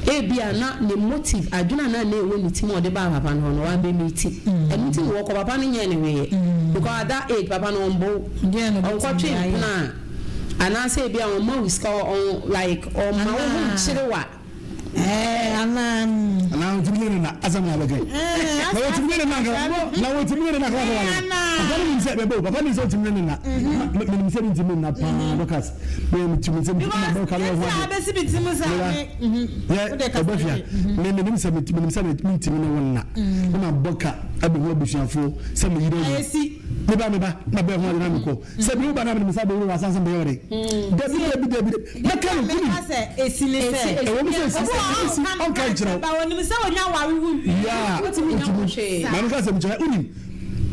ebi a na ne motive adwene a na na ɛwɔ ne ti mu a ɔde baa papa no hɔ no wabɛ ti ɛno nti na wɔkɔ papa no nyɛ ne hwee, because at that age papa no ɔmbɔ Deɛ na ɔbɛtumi ɔnkɔtwe ayɛ. mpena a, anaasɛ ebi a ɔma wo sika, ɔn like ɔma wo ho Anaa. nkyere wa. Ɛɛ, anaa Anaa wotumi ne ne na asɛm na abɛka na wotumi ne ne na nka na wotumi ne ne na kora kora Anaa. papa ne nim sɛ bɛbɛ o, papa ne nim sɛ wotumi ne ne na. Menim sɛ mentumi nna paa, Dorcas, metumi sɛ Because ma bɛka ne yɛsi ho a adeɛ. abɛsi bi ti mu sɛ ame Yɛ Wode kasa ɔbɛfia yie. me menim sɛ menim sɛ mentumi ne wo nna na mabɔ ka abɛhu abusuafoɔ sɛ meyere awu. Ayɛsi. Meba meba na bɛɛ ho ade na mekɔ sɛ bi woba na mede me nsa bɛwuro wɔ asanse bɛyɛ wɔde. Dabi, dabi, dabi, mɛka no wonim. Meka sɛ esi ne sɛ Esi- Ɛwɔ mu sɛ esi obi wɔ hɔ esi a ɔka ɔnka nkyerɛ wo. Ba wɔnim sɛ wonya ware wo wie. Yaa. Wotumi nya ho hwee. Maame ka sɛm kyerɛ wonim,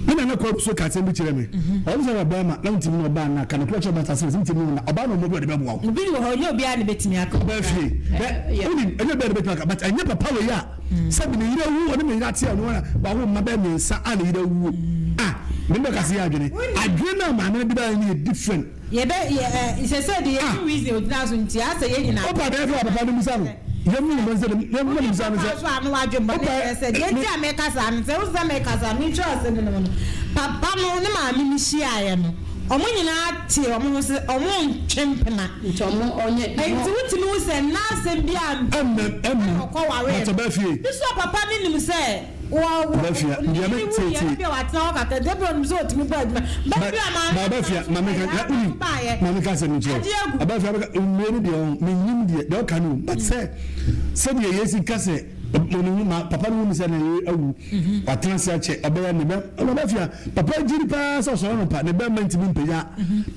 me nana kɔ so ka asɛm bi kyerɛ me. Ɔmo sɛ ɔbɛrima na wotumi ne ɔbaa na ka nokorɛ kyerɛ ɔbaa sɛ wotumi ne wo na ɔbaa na ɔmmɔ bi a ɔde bɛboa wo. Obi wɔ hɔ, onye obiara na betumi aka. Ɔbaa fie bɛ wonim, ɛnyɛ bɛɛ de bɛtumi aka, but ɛnyɛ papa wei a sɛbi ne yere awu, ɔne ne yere ate ɔno a wawo mma bɛɛ mmiɛnsa a ne yere awuo a me ne bɛka se yɛ adwene adwene no a maame no de bɛyɛ no yɛ different. Yɛbɛ yɛ ɛ sɛ sɛ de yɛ Ah. reason ogyina so nti asɛ yɛ nyinaa. Ɔpa bɛyɛ fɛ papa no musa no, yɛmu ne sɛ yɛmu ne musa no Papa sɛ so ano wadwe mbɔ ne Ɔpa- kyerɛ sɛ deɛ nti a meka saa no sɛ wosi sɛ meka saa metwa asɛm no mu no, papa no ne maame no hyiaeɛ no, ɔmo nyinaa te ɔmo ho sɛ ɔmo ntwe mpena. Nti ɔmo ɔnyɛ. Nti wotumi wo sɛ nnaasɛm bi a ɛmmɛm ɛmmɛm ɔkɔ ware but ɔbaa fie bi so a papa no nim sɛ wɔ Ɔbaa fie a, deɛ me- tie, tie. bi a watena hɔ kakra deɛ bi a ɔnim sɛ ɔtumi bɔ adwuma bɛɛ bi a maame Ɔbaa fie a, maame ka na wonim baayɛ maame ka asɛm nkyerɛ Agye agu. ɔbaa fie a, bɛka mmue no deɛ ɔho menyim deɛ deɛ ɔka no o, but sɛ sɛdeɛ yɛsi ka sɛ ɔne hu ma papa no hu sɛ ne yere awu, watena ase akyɛ, ɔbɛyɛ ne bɛ ɔbaa fie a, papa gyiri paa sɛ ɔsɔre no pa ne bɛrima ntumi mpagya,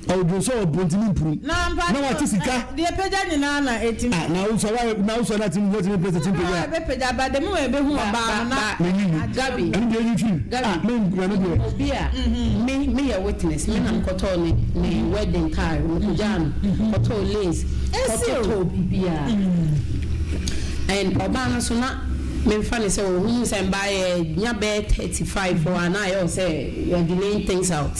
ɔdwo sɛ ɔbɔ ntumi mpurum na mpa na wate sika. Deɛ pagya nyinaa na ɛtumi. Ah, na wosɔ wa na wosɔ na tumi tumi pɛ sɛ tumi pagya. Bɛpagya ba dɛm wɔ ɛbɛhu ɔbaa no na Menyi ni. Gabi. Ɛno deɛ ɛyi fim. Gabi. Ah, me ɛno deɛ. Obi a me yɛ witness, me na mekɔtɔɔ ne wedding car, mekɔgyaa no, kɔtɔɔ lace. Esi o. Kɔtɔtɔɔ biribiara, and ɔbaa no so na memfa ne sɛ ohun sɛ mbaa yɛ nya bɛyɛ 35 hɔ a na ayɛ wɔ sɛ you are delaying things out,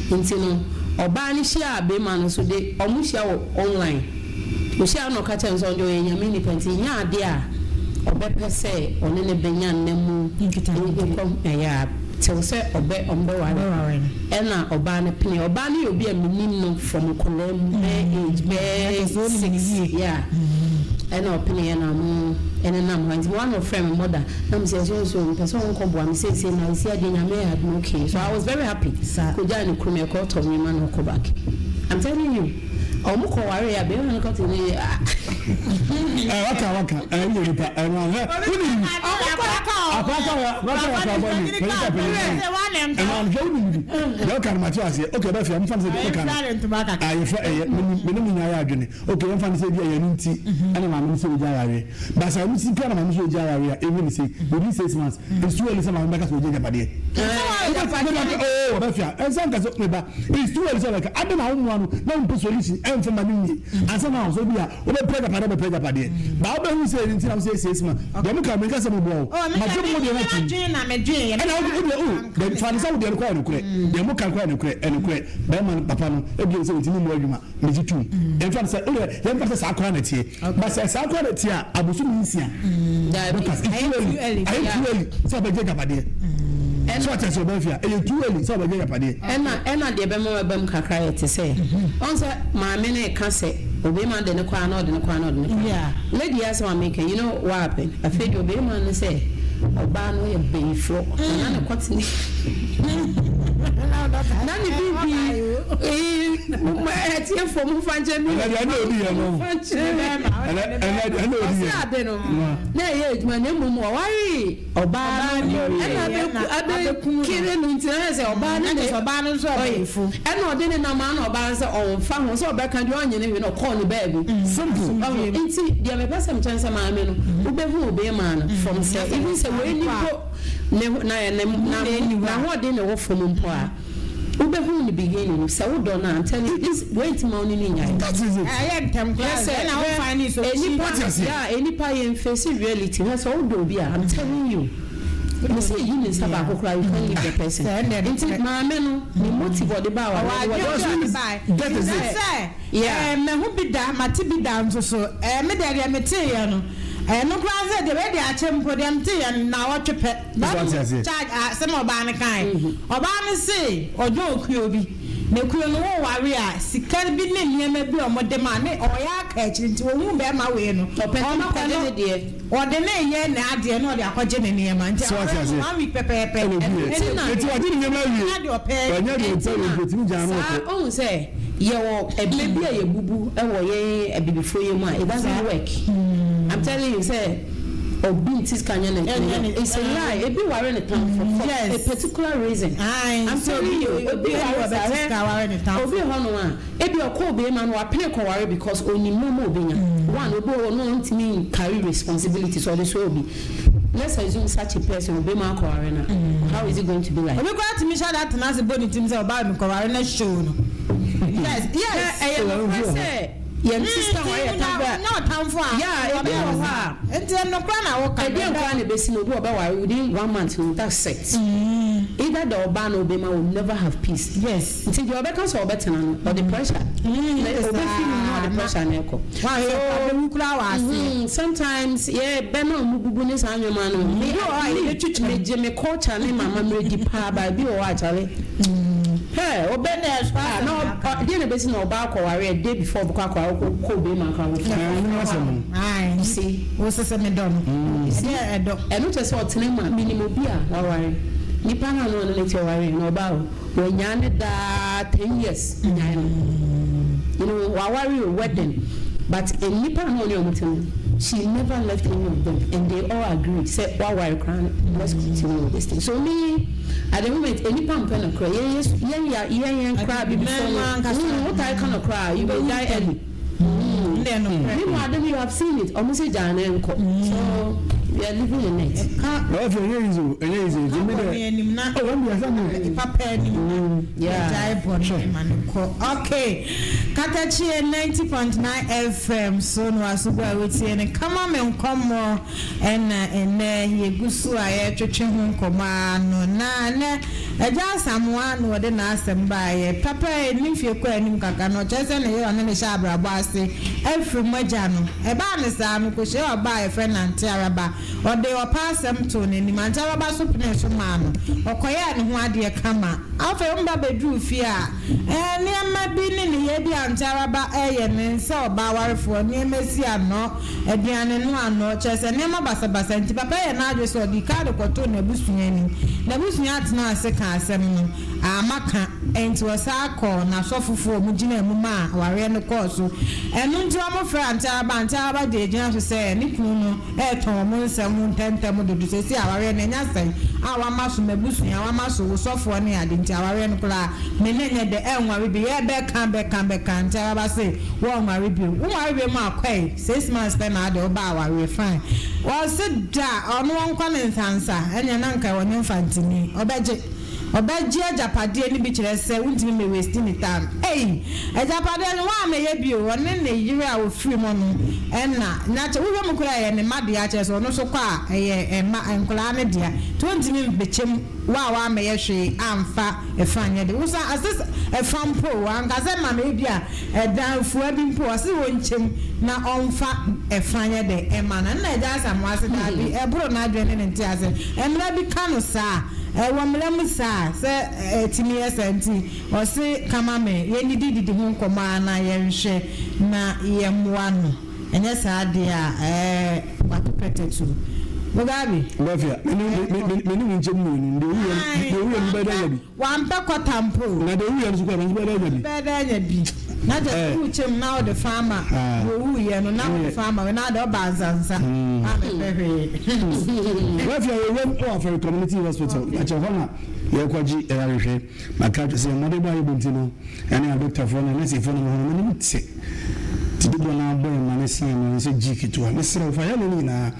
nti no ɔbaa no hyia a bɛrima no so de ɔmo hyia wɔ online, ohyia na ɔka kyerɛ no sɛ ɔde ɔyɛ Nyame nipa nti nya adeɛ a ɔbɛpɛ sɛ ɔne ne bɛnya nna mu Nkitahodie. nkɔ ɛyɛ a tew sɛ ɔbɛ ɔmbɛware. Ɔbɛware no. Ɛna ɔbaa no pene. Ɔbaa no yɛ obi a menim no from nkɔlaa mu, bɛɛ age bɛɛ Ɛkyɛ sɛ wonim ne 6 yie. Yeah, ɛna ɔpene yɛ na mo ɛnenam hɔ, nti mo ano frɛ me mother na mo sɛ so so mpɛ sɛ ɔnkɔ boa me seesei na esi adeɛ Nyame yɛ adom. Okay, so I was very happy. Saa. Kogyaa ne kurom, ɛkɔ tɔ nneɛma na ɔkɔ back. I'm telling you, ɔmo kɔ ware a bɛrima no kɔte ne ah. Ɛ waka waka ɛ wuyɛ nipa ɛ no ahwɛ wonim akɔaka wa waka waka bɔ ne pɛyin ka pɛyin ɛno ahwɛ wonim bi deɛ ɔka no mate aseɛ. Okay, ɔbɛ fia mfa no sɛ deɛ ɔka no a yɛfrɛ ɛyɛ mene mu nyinaa yɛ adwene. Okay, yɛmfa no sɛ bi ɛyɛ no nti ɛna maame no sɛ ɔgya awareɛ basa ɔno si kura na maame sɛ ɔgya awareɛ a ɛwi ne sɛ within 6 months it's too early sɛ maame bɛka sɛ ɔgya agyapadeɛ. Oh, ɔbɛ fia ɛnsa nka sɛ meba, it's too early sɛ ɔbɛka ade na awomoa no na wompɛ solution ɛmfa ma no nwie ansa na sɛ bi a wobɛpɛ agyapadeɛ, wobɛpɛ agyapadeɛ ba wobɛhu sɛ ɛno nti na wo sɛ 6 months deɛ moka menka sɛ meboa wo magye mo deɛ no atom. Ɛna wode o dabi fa ne sɛ wodeɛ no kɔyɛ nokorɛ, deɛ moka kɔyɛ nokorɛ, ɛnokorɛ bɛrima no papa no ebien sɛ wɔntumi mmɔ adwuma, megye tom. Yɛmfa no sɛ wode yɛmfa sɛ saa koraa na teɛ ba sɛ saa koraa na teɛ a abosom 6 Dabi. Lucas, it's too early, ayɛ too early sɛ ɔbɛgye agyapadeɛ. So ɔte sɛ ɔbɛn fia ɛyɛ too early sɛ ɔbɛgye agyapadeɛ. Ɛna ɛna deɛ ɛbɛma waba mu kakra yɛ te sɛ ɔn sɛ maame no reka sɛ obeema de no kɔ a na ɔde no kɔ a na ɔde no kɔ a lady yi asɛm a meka yi you know what happened afei deɛ obeema no sɛ ɔbaa no yɛ bayifoɔ na na ne kɔte ne na ne bibi atiefoɔ mo fa nkyɛn mi Ɛnɛ deɛ ɛna odi yɛ no. fa nkyɛn Ɛnɛ ɛnɛ deɛ ɛna odi ɔsi yɛ. ade no na ɛyɛ adwuma na mmom ɔwaree ɔbaa no ɛna abɛkere no nti na sɛ ɔbaa no na ɔbaa no nso ɔbɛyifo ɛna ɔde ne nam ana ɔbaa no sɛ ɔnfa ho sɛ ɔbɛka deɛ ɔnyɛ ne hwee na ɔkɔɔ ne baabi. Simple. Ɔho nti deɛ mepɛ sɛ mekyɛn sɛ maame no wobɛhu obɛɛmaa no from sɛ even sɛ wei ni mpo ne na ne na n'ahoɔden na ɛwɔ fam mpo a wobɛhu ne beginning no sɛ wodɔ no a I'm telling you this wei nti ma wo ne ne nyae. That is it. Ɛyɛ ntɛm koraa Sɛ ɛna wofa ne so enipa Wate aseɛ? yeah, enipa yɛn face reality hwɛ sɛ wodɔ obi a, I'm telling you, me sɛ yi ne nsa baako koraa, you can't leave the person. Sɛ ɛnna Nti maame no ne motive ɔde ba awareɛ no ɔwɔ wɔde adwene bi ɔde bae. That is it. Sɛ mɛho bi da, mate bi da nso so me deɛ deɛ meteeɛ no ɛno koraa sɛ deɛ wei deɛ akyɛ mpo deɛ meteeɛ no naawɔtwe pɛ. Wate aseɛ? Charge asɛm a ɔbaa no kae, ɔbaa no se ɔdwo okuo bi na kuo no woware a sika bi ne nneɛma bi a wɔde ma ne ɔyɛ aka akyiri nti wɔhu bɛrima wei no Ɔpɛ sɛ ɔmpɛ ɔkɔgye no ne deɛ. Ɔde ne yɛ n'adeɛ na ɔde akɔgye ne nneɛma nti So wate aware no aseɛ? one week pɛpɛɛpɛ. Ɛna obi yɛ. Ɛnti na- Eti wagye ne nneɛma awie. Ɛna deɛ ɔpɛ. Ɛnyɛ deɛ ɔpɛ wɔ nti otumi gyaa no Saa ɔkɔ. ɔhu sɛ yɛwɔ ɛbɛ bi a yɛbubu ɛwɔ yɛn abibifoɔ yɛ mu a it doesn't work. I'm telling you sɛ obi nti sika nyɛ ne Ɛnyɛ ne- it's a lie. Ebi ware ne tamfo for a particular reason. Aye, I'm so telling you, obi obi wɔ ware bɛte saa sika ware ne tamfo. Obi hɔ nom a ebi ɔkɔ obi ma no wapene kɔware because onim nneɛma obi nya. One, obi wɔ hɔ no ɔntumi carry responsibility so ɔde so obi. Let's assume such a person obi ma akɔware na how is it going to be like? Obi koraa tumi hyɛ da tena ase bɔ ne tirim sɛ ɔbaa mi kɔware na show no. Yes. Ɛyɛ nokorɛ sɛ yɛn sister hɔ yɛ tamfo a Nyɛ ɔtamfo a. Yeah, ebi wɔ hɔ a Nti ɛnokora na woka. Ɛdeɛ nkora na ebesi no obi ɔbɛware within one month no, that's it. Either the ɔbaa na obema will never have peace. Nti deɛ ɔbɛka sɛ ɔbɛtena no ɔde pressure na ɔbɛfi mu na ɔde pressure na ɛkɔ. Wahwɛ ɔbɛwu koraa wɔ ase. Sometimes yɛ bɛma a ɔmo bubu ne saa nneɛma no me Bi wɔ hɔ a yɛbɛtwitwa mu. Megye me culture ne mama mmerɛ di paa ba bi wɔ hɔ akyale hɛ ɔbɛ Na ɛso ah, na asɛm deɛ na ebesi na ɔbaa akɔware a day before ɔbɛkɔ akɔware kɔ obema akɔ awofo. Ɛɛ ne asɛm no. Aye. See? Wo sese me dɔ no. Ɛdeɛ ɛdɔ. Ɛno kyerɛ sɛ ɔtena mu a menim obi a waware nipa no a na ɔne ne te ɔware na ɔbaa o wanyaa ne daa 10 years nyae no waware o wedding, but nipa a na ɔne ɔmo te no, she never left any of them and they all agree sɛ waware koraa no, let's continue with this thing. So me, at the moment, enipa mpɛ no kora yɛn yɛn yɛn yɛn yɛn koraa bibi fɔ Mmarima no ankasa. Wotae ka no koraa, you may die early. Ndɛ no korɛ. Meanwhile, then you have seen it, ɔmo sɛ gyaa ne nkɔ, so we are living in it. Ka Ɔfɛ ɛnyɛ easy o, ɛnyɛ easy nti mi bɔ dɛ. ne anim na Ɔ wɔn bi asa mi. Papa anim. Yeah. Gyae bɔ ne ma no kɔ. Okay. Katakyie 90.9 FM so no asogo a wotie no kama me nkɔmmɔ ɛna ɛnɛ yɛgu so a yɛtwetwe ho nkɔmmɔ ano na ɛnɛ Agya Asamoa na wɔde n'asɛm baayɛ papa yi ne mfie kɔ anim kakra no ɔkyerɛ sɛ ne yere ɔne ne hyɛ abrabɔ ase afiri mu agya no ɛbaa ne saa no kɔhyia ɔbaa a yɛfrɛ no Ante Araba. Ɔde ɔpa asɛm too n'anim. Ante Araba so pene so maa no ɔkɔyɛɛ ne ho adeɛ kama. Afei ɔmba bɛduru fie a nneɛma bi ne ne yɛ bi Ante Araba ɛyɛ ne nsa ɔbaa awarefoɔ nneɛma si ano aduane no ano kyerɛ sɛ nneɛma basabasa nti papa yɛ n'adwe sɛ ɔde kaade kɔtoo n'abusua anim. N'abusua atena ase ka asɛm no ama ka nti ɔsaa kɔ n'asɔfofoɔ a wɔn gyina mu ma awareɛ no kɔɔ so. Ɛno nti wɔn frɛ Ante Araba. Ante Araba de egyina so sɛ ne kunu no ɛɛtɔn wɔn nsɛm ho ntɛntɛm dodo sɛsi awareɛ no ɛnya sɛn a wama so m'abusua wama so wosɔfoɔ ne ade nti awareɛ no koraa me ne nyɛ dɛ ɛnware bi yɛ bɛka bɛka bɛka. Ante Araba se wɔnware bio wonware bio mu akɔɛ 6 months pɛ na ade ɔba awareɛ fine. Wɔsi da ɔno wɔnkɔ ne nsansa ɛnyɛ na nka wɔnyɛ mfantini ɔbɛgye ɔbɛgye agyapadeɛ no bi kyerɛ sɛ wontumi mɛ waste ne time. Ei, agyapadeɛ no waa mɛyɛ bio ɔne ne yere a ofiri mu no ɛna na kyɛ wohwɛ mu koraa ɛyɛ ne mma deɛ akyerɛ sɛ ɔno nso kɔ a ɛyɛ ɛma nkwadaa ne deɛ nti wontumi mbɛkyɛm waa waa mɛyɛ hwee amfa ɛfa nyɛ de wosan ase ɛfa mpo ankasa ma mɛ bi a ɛdan fua bi mpo ɔse wɔn nkyɛm na ɔmfa ɛfa nyɛ de ɛma no. Ɛna Agya Asamoa ase daabi ɛboro n'adwene ne ne nte ase mmerɛ bi ka no saa. Ɛwɔ mmara mu saa sɛ ɛtumi yɛ saa nti ɔse ka ma me yɛnnidi didi ho nkɔmmɔ ara na yɛnhwɛ na yɛmmoa no ɛnyɛ saa deɛ a ɛɛ wato pɛtɛtu. Mugabe. Mafia, me ne me me me ne wo nkyɛm mmienu, deɛ owuiɛ no Ae, deɛ owuiɛ no bɛyɛ dɛ anya bi. Wampɛ kɔta mpo o. Na deɛ owuiɛ no nso koraa ɔno nso bɛyɛ dɛ anya bi. Bɛyɛ dɛ anya bi. Na kyerɛ sɛ Eh. worekyɛ mu na wode fa ama Ah. deɛ owuiɛ no, na wode fa ama wei, na wode ɔba nsansa, woammɛpɛ hwee. Wafia yɛwuram wɔ Afari Community Hospital, na kyerɛ hɔ na yɛrekɔgye ayarehwɛ. Maka akyerɛ sɛ mmɔdenbɔ a yɛbɔ nti no, ɛne adɔktafoɔ ne anɛsefoɔ no wɔ hɔ no, m'anim te. Nti dodoɔ no ara bɔ yɛn ma no san ma no sɛ G ketewa. Mesrɛ wo, fa yareɛ no nyinaa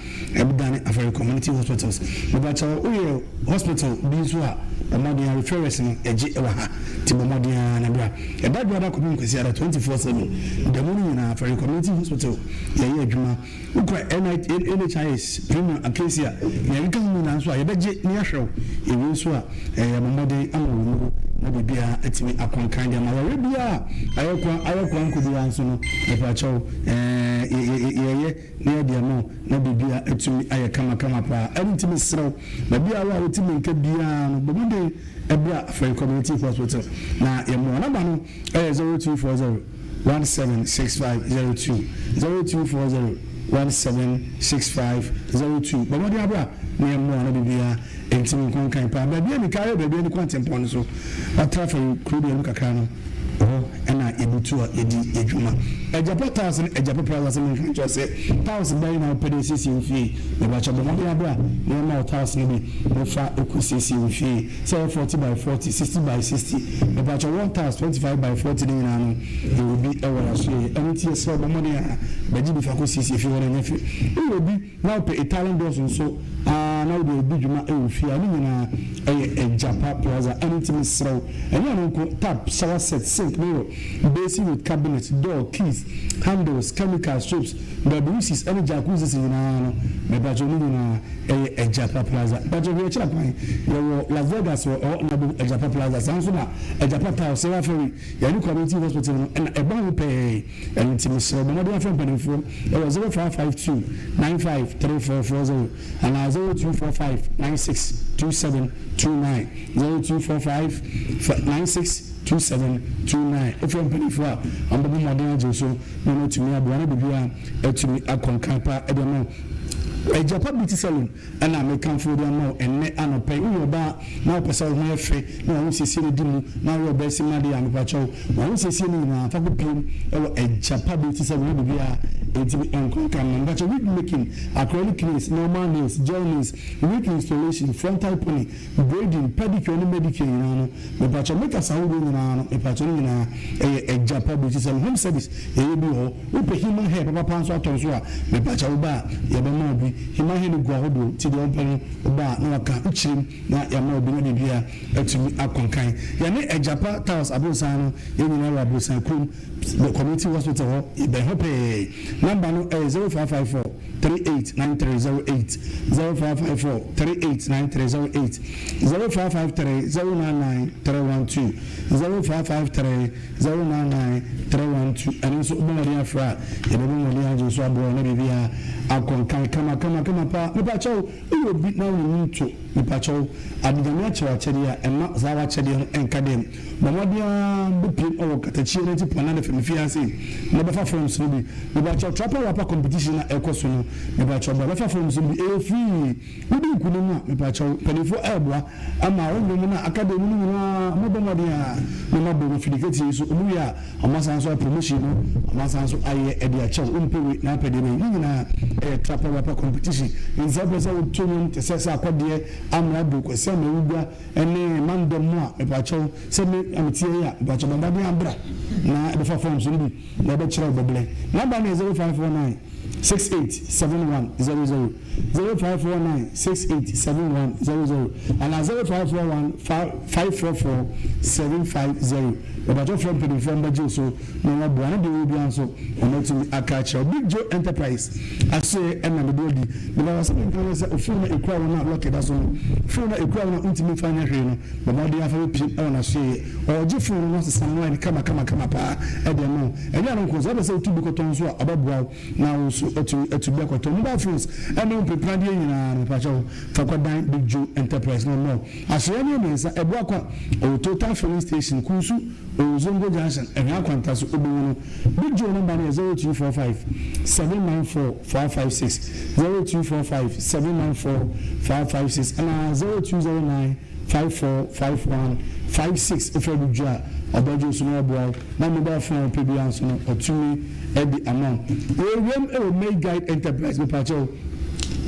dane Afari Community Hospitals. Mepakyɛw, woyɛ hospital bi nso a, bɔ mmɔden ara, referrals no, yɛgye wɔ ha. Nti bɔ mmɔden ara na bra. Ɛda Dwoada kɔpem Kwasiada, 24/7, da mu no nyinaa, Afari Community Hospital, yɛyɛ adwuma. Wokura NHIS, Premium, Acacia, nea ɛkeka ho nyinaa nso a, yɛbɛgye na yɛahwɛ wo. Yɛwie nso a, yɛabɔ mmɔden ama wo nnuru na biribiara atumi akɔ nkan de ama wo. Yareɛ biara a ayɛ kwa ayɛ kwa nkɔ biara nso no, mepakyɛw, yɛyɛ na yɛde ama wo na biribiara atumi ayɛ kamakama paa. Ɛno nti mesrɛ wo, baabi a wo a wote me nka biara no, bɔ mmɔden bra Afari Community Hospital na yɛmmoa wo. Nɔmba no yɛ 0240. 176502 0240 176502 Bɔ mmɔden abra na yɛmmoa na biribiara ntumi nkɔ nkan paa. Baabi a mika yɛ baabi a ne kwantempɔn no so watra fa yi kuro dua no kakra no hɔ na yɛbutu a yɛdi yɛ dwuma. Agyapa Tiles ne Agyapa Plaza sɛ menka nkyerɛ sɛ tiles bɛn na wopɛ de asiesie wo fie? Mepakyɛw bɔ mmɔden abra na yɛmma wo tiles no bi na fa kɔ siesie wo fie. Sɛ ɛyɛ forty by forty, sixty by sixty, mepakyɛw wall tiles twenty five by forty ne nyinaa no yɛwɔ bi wɔ y'asoɛeɛ. Ɛno nti yɛsrɛ wo bɔ mmɔden ara bɛgye bi fa kɔ siesie fie hɔ na ɛnyɛ fɛ. Wowɔ bi na wopɛ Italian doors nso aa na wode adi dwuma wɔ fie a, ne nyinaa ɛyɛ Agyapa Plaza. Ɛno nti mesrɛ wo, ɛnyɛ ɛno nko, tap, shower set, sink, mirror, basin with cabinet, door, keys, handles, chemicals, soaps, WCs ne jacuzzis nyinaa no, mepakyɛw ne nyinaa ɛyɛ Agyapa Plaza. Mpakyɛw hwɛ akyira kwan, yɛwɔ Las Vegas wɔ ɛhɔ na wobɛhu Agyapa Plaza, saa nso na Agyapa Tower, Sarah Ferry, yɛne Community Hospital no na ɛbɔ ho pɛɛ. Ɛno nti mesrɛ wo bɔ mmɔden afrɛ mpanimfoɔ ɛwɔ 0552 95 3440 anaa 0245 96 2729, 0245 96 2729. Wofrɛ mpanimfoɔ a, wɔbɛbɔ mmɔden agye wo so. na ɔno atumi aboa na biribiara atumi akɔ nkan pa de ama wo. Agyapa Beauty Salon na mekamfo de ama wo ɛnnɛ anɔpa yi. Woyɛ ɔbaa na wopɛ sɛ wo ho yɛ fɛ na w'ahosiesie no di mu na woyɛ ɔbaa si ma deɛ a, mepakyɛw w'ahosiesie no nyinaa fa kɔpiem wɔ Agyapa Beauty Salon na biribiara ɛtumi nkɔ nkan ma. Mepakyɛw wig making, acrylic nails, normal nails, gel nails, wig installation, frontal pony, Braiding, pedicure ne medicure nyinaa no mepakyɛw makeups ahodoɔ nyinaa no mepakyɛw ne nyinaa ɛyɛ agya pa bi kyesɛ no home service yɛyɛ bi wɔ hɔ wopɛ human hair papapa nso atɔ nso a mepakyɛw woba a yɛbɛma wo bi human hair no gu ahodoɔ nti deɛ wopɛ no woba a na waka wokyerɛ mu na yɛama wo bi na biribiara atumi akɔ nkan yɛne agya pa tiles aborosan no yɛn nyinaa wɔ aborosan kurom community hospital hɔ yɛbɛn hɔ pɛɛ number no ɛyɛ 0554 389308, 0554 389308, 0553 099 312, 0553 099 312. Ɛno nso wobɔ mmɔden afrɛ a, yɛbɛbɔ mmɔden agye wo so aboa wo na biribiara akɔ nkan kama kama kama paa. Mepakyɛw, woyɛ obi na wonnim to, mepakyɛw, ade Nyame akyɛ wo akyɛdeɛ a, mma saa w'akyɛdeɛ no nka dɛm. Bɔ mmɔden ara bɛpiem wɔ katakyie no akyi pɔn na fam fie ha sei na bɛfa forms no bi. Mepakyɛw Trapper Rapper competition a ɛkɔ so no mepakyɛw bra bɛfa forms no bi ɛyɛ free. Wodi nkunim a mepakyɛw mpaninfoɔ ɛɛboa ama wo nnwom no a aka dɛm no nyinaa ɔmo bɔ mmɔden ara na ɔmo abɔ mu afidi keteɛ yi so ɔmo wie a ɔmo asan nso ayɛ promotion no ɔmo asan nso ayɛ ɛde akyɛw wompɛ wei na wopɛ deɛ bɛn ne nyinaa ɛyɛ Trapper Rapper competition nti sɛ wopɛ sɛ woto nnwom te sɛ sɛ akɔdeɛ Amrado Kwasi Amawugua Ɛne mandɔm mo a mepakyɛw sɛ me na meteɛ yi a mepakyɛw bɔ mmɔden ara bra na bɛfa forms no bi na yɛbɛkyerɛ wo bɛbrɛ. Number no yɛ 0549 68 7100, 0549 68 7100 anaa 0541 544 750. Mepakyɛw frɛ mpanyinfoɔ mbɛgye wo so na wɔaboa na deɛ ɔwɔ biara nso wɔatumi aka akyerɛ wo. Big Joe Enterprise asoɛeɛ na mede adi. Meda wo ase menka ne sɛ ofon no a ekura wo no a lɔke da so no, fon no a ekura wo no a wontumi mfa nyɛ hwee no, bɔ mmɔden ara fa bepue wɔ n'asoɛeɛ. Ɔregye fon no na wasesa no ayɛ no kama kama kama paa de ama wo. Ɛnyɛ ɛno nko, sɛ wopɛ sɛ wotu bi kɔtɔn nso a, ɔbɛboa wo na wo nso. nso atumi atu bi akɔtɔ. Mobile phones ne wo mpepradeɛ nyinaa no, mepakyɛw, fa kɔdan Big Joe Enterprise na ɔmmɔ wo. Asoɛeɛ no yɛ mmiɛnsa, Abuakwa, ɔwɔ Total Filling Station, Kunsu, ɔwɔ Zongo Junction, Ɛhwɛ Akwanta so, wobɛhu no. Big Joe nɔmba no yɛ 0245 794 456, 0245 794 456 anaa 0209 545156 Wofrɛ Big Joe a, ɔbɛgye wo so na waboa wo, na mobile phone a wopɛ biara nso no, ɔtumi de ama wo. Yɛwɔ wuram wɔ May Guide Enterprise, mepakyɛw,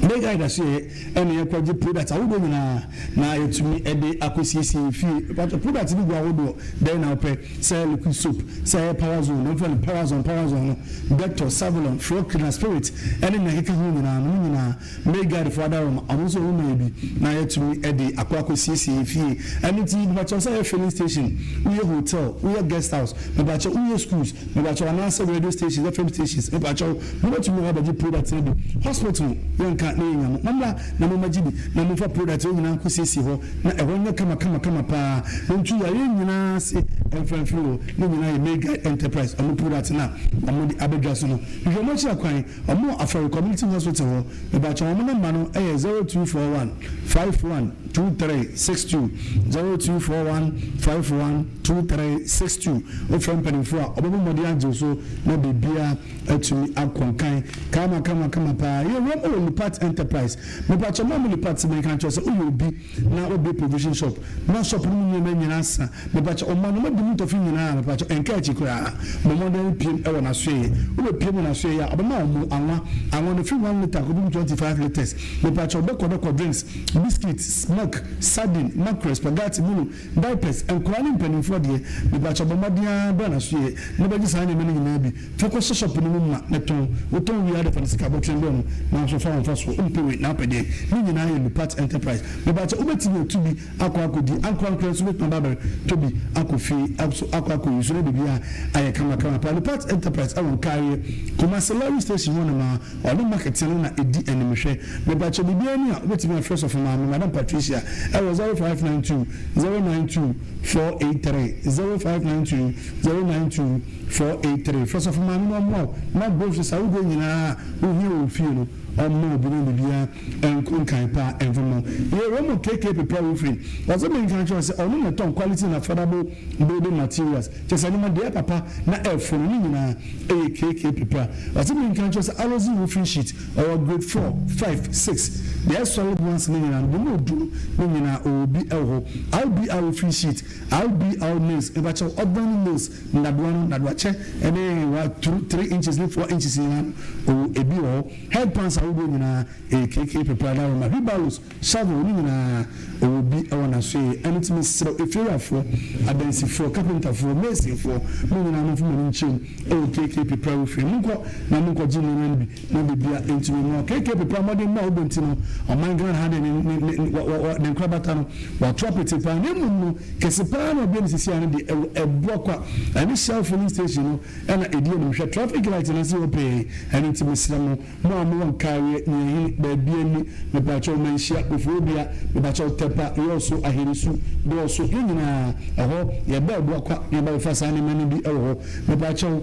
May Guide asoɛeɛ ɛna yɛkɔgye product ahodoɔ nyinaa na yɛtumi de akɔsiesie yɛn fie. Mepakyɛw, product no gu ahodoɔ, dɛn na wopɛ? Sɛ ɛyɛ liquid soap, sɛ ɛyɛ power zone, deɛ wɔfrɛ no power zone, power zone no, Dettol, Savlon, Floor Cleaner, Spirit, ɛne nea ɛkeka ho nyinaa no, ne nyinaa May Guide foɔ adaworoma, ɔno nso ɔmo ma yɛ bi na yɛatumi de akɔ akɔsiesie yɛn fie. Ɛno nti mepakyɛw sɛ ɛyɛ filling station, woyɛ hotel, woyɛ guest house, mepakyɛw woyɛ schools, mepakyɛw anaasɛ radio stations, FM stations, mepakyɛw mobɛtumi wɔ hɔ abɛgye product no bi. Hospital yɛnka na yɛnya mo, mommra na mommɛgye bi na momfa product no nyinaa nkɔsiesie hɔ na ɛhɔ nyɛ kama kama kama paa na ntu yareɛ nyinaa ase mfa mfiri hɔ. Ne nyinaa yɛ May Guide Enterprise ɔmo product no a ɔmo de abɛdwa so no. Hwehwɛ ɔmo akyira kwan. Ɔmo wɔ Afari Community Hospital hɔ. Mepakyɛw ɔmo nɔmba no yɛ 0241 51 2362, 0241 51 2362. Wofrɛ mpanimfoɔ a, ɔbɛbɔ mmɔden agye wo so na biribiara atumi akɔ nkan kama kama kama paa. Yɛwuram wɔ Lipat Enterprise. Mepakyɛw mo a mo Lipat sɛ menka nkyerɛ wo sɛ woyɛ obi na wabue provision shop na shop no mu nneɛma nyinaa asa mepakyɛ ɔma no madi mu ntɔfe nyinaa mepakyɛ ɛnka akyi koraa bɔ mmɔden piem wɔ n'asoɛeɛ wobɛpiem wɔ n'asoɛeɛ a ɔbɛma wo mo anwa anwa no firi one litre kɔpem 25 litres mepakyɛ dɔkɔdɔkɔ drinks biscuit milk sardine mackerel spaghetti milo diapers nkwadaa ne mpanimfoɔ deɛ mepakyɛ bɔ mmɔden ara bra n'asoɛeɛ na bɛgye saa nneɛma no nyinaa bi Fa kɔhyɛ shop no mu ma no tɔn. Wotɔn wie a de fa no sika abɔtwɛn brɛ no nanso fa wo mfasoɔ. Wompɛ wei na wopɛ deɛn? Ne nyinaa yɛ Lupat Enterprise. Mepakyɛ wobɛtumi atu bi akɔ akɔdi, ankorankorɛ nso bɛtumi aba abɛtɔ bi akɔ fie nso akɔ akɔyi so na biribiara ayɛ kamakama paa. Lupat Enterprise ɛwɔ Nkareɛ, Kumasi lorry station hɔ nom a ɔne market no na ɛdi animhwɛ. Mepakyɛ biribiara ni a wobɛtumi afrɛ Sɔfo Maame Madam Patricia ɛwɔ 0592 092 483, 0592 092 483 Frɛ sɔfo maame na ɔmmoa wo na groceries ahodoɔ nyinaa a wohia wɔ wo fie no ɔmma wo bi na biribiara nkɔ nkan paa ɛmfa mma wo. Yɛ Romo KK Prepare Roofing Ɔse menka nkyerɛ wo sɛ ɔno na ɛtɔn quality and affordable building materials kyerɛ sɛ nneɛma deɛ ɛyɛ papa na ɛfo no ne nyinaa ɛyɛ KK Prepare. Ɔse menka nkyerɛ wo sɛ Alozi Roofing Sheet ɔwɔ grade 4, 5, 6 deɛ ɛyɛ solid ones no nyinaa no deɛ mu ɔduru no nyinaa ɔwɔ bi ɛwɔ hɔ. RBR Roofing Sheet, RBR Nails, mepakyɛw ordinary nails Nnadoa no, nnadoakyɛ ne wa tru three inches ne four inches nyinaa no, ɔwɔ ebi wɔ hɔ. Head pans ahodoɔ nyinaa, ɛyɛ KK Prepare Daroma, wheelbarrows, shovel ne nyinaa ɔwɔ bi wɔ n'asoɛeɛ. Ɛno nti mesrɛ wo, efiewurafoɔ, adansifoɔ, kapentafoɔ, masonfoɔ, mo nyinaa momfa mo ani nkyerɛ mu wɔ KK Prepare Roofing. Monkɔ na monkɔgye nneɛma no bi na biribiara ntumi mmoa wo. KK Prepare mmɔden mmɔ a wobɔ nti no, ɔman Ghana ha deɛ ne ne ne wɔ wɔ ne nkorabata no, wato apete paa. Na mmom no, Kɛse paa na ɔbea no sisi ano deɛ ɛwɔ ɛboa kwa ɛne shell filling station no ɛna ɛdi anim hwɛ traffic light no ase hɔ pɛɛ ɛno nti mesrɛ mo mo a mowɔ nkaareɛ Nyiahene baabi ani mepakyɛw manhyia Koforidua mepakyɛw Tɛpa Yɔɔso Aherisu Dɔɔso yɛn nyinaa ɛhɔ yɛba ɛboa kwa na yɛba bɛfa saa nneɛma no bi ɛwɔ hɔ mepakyɛw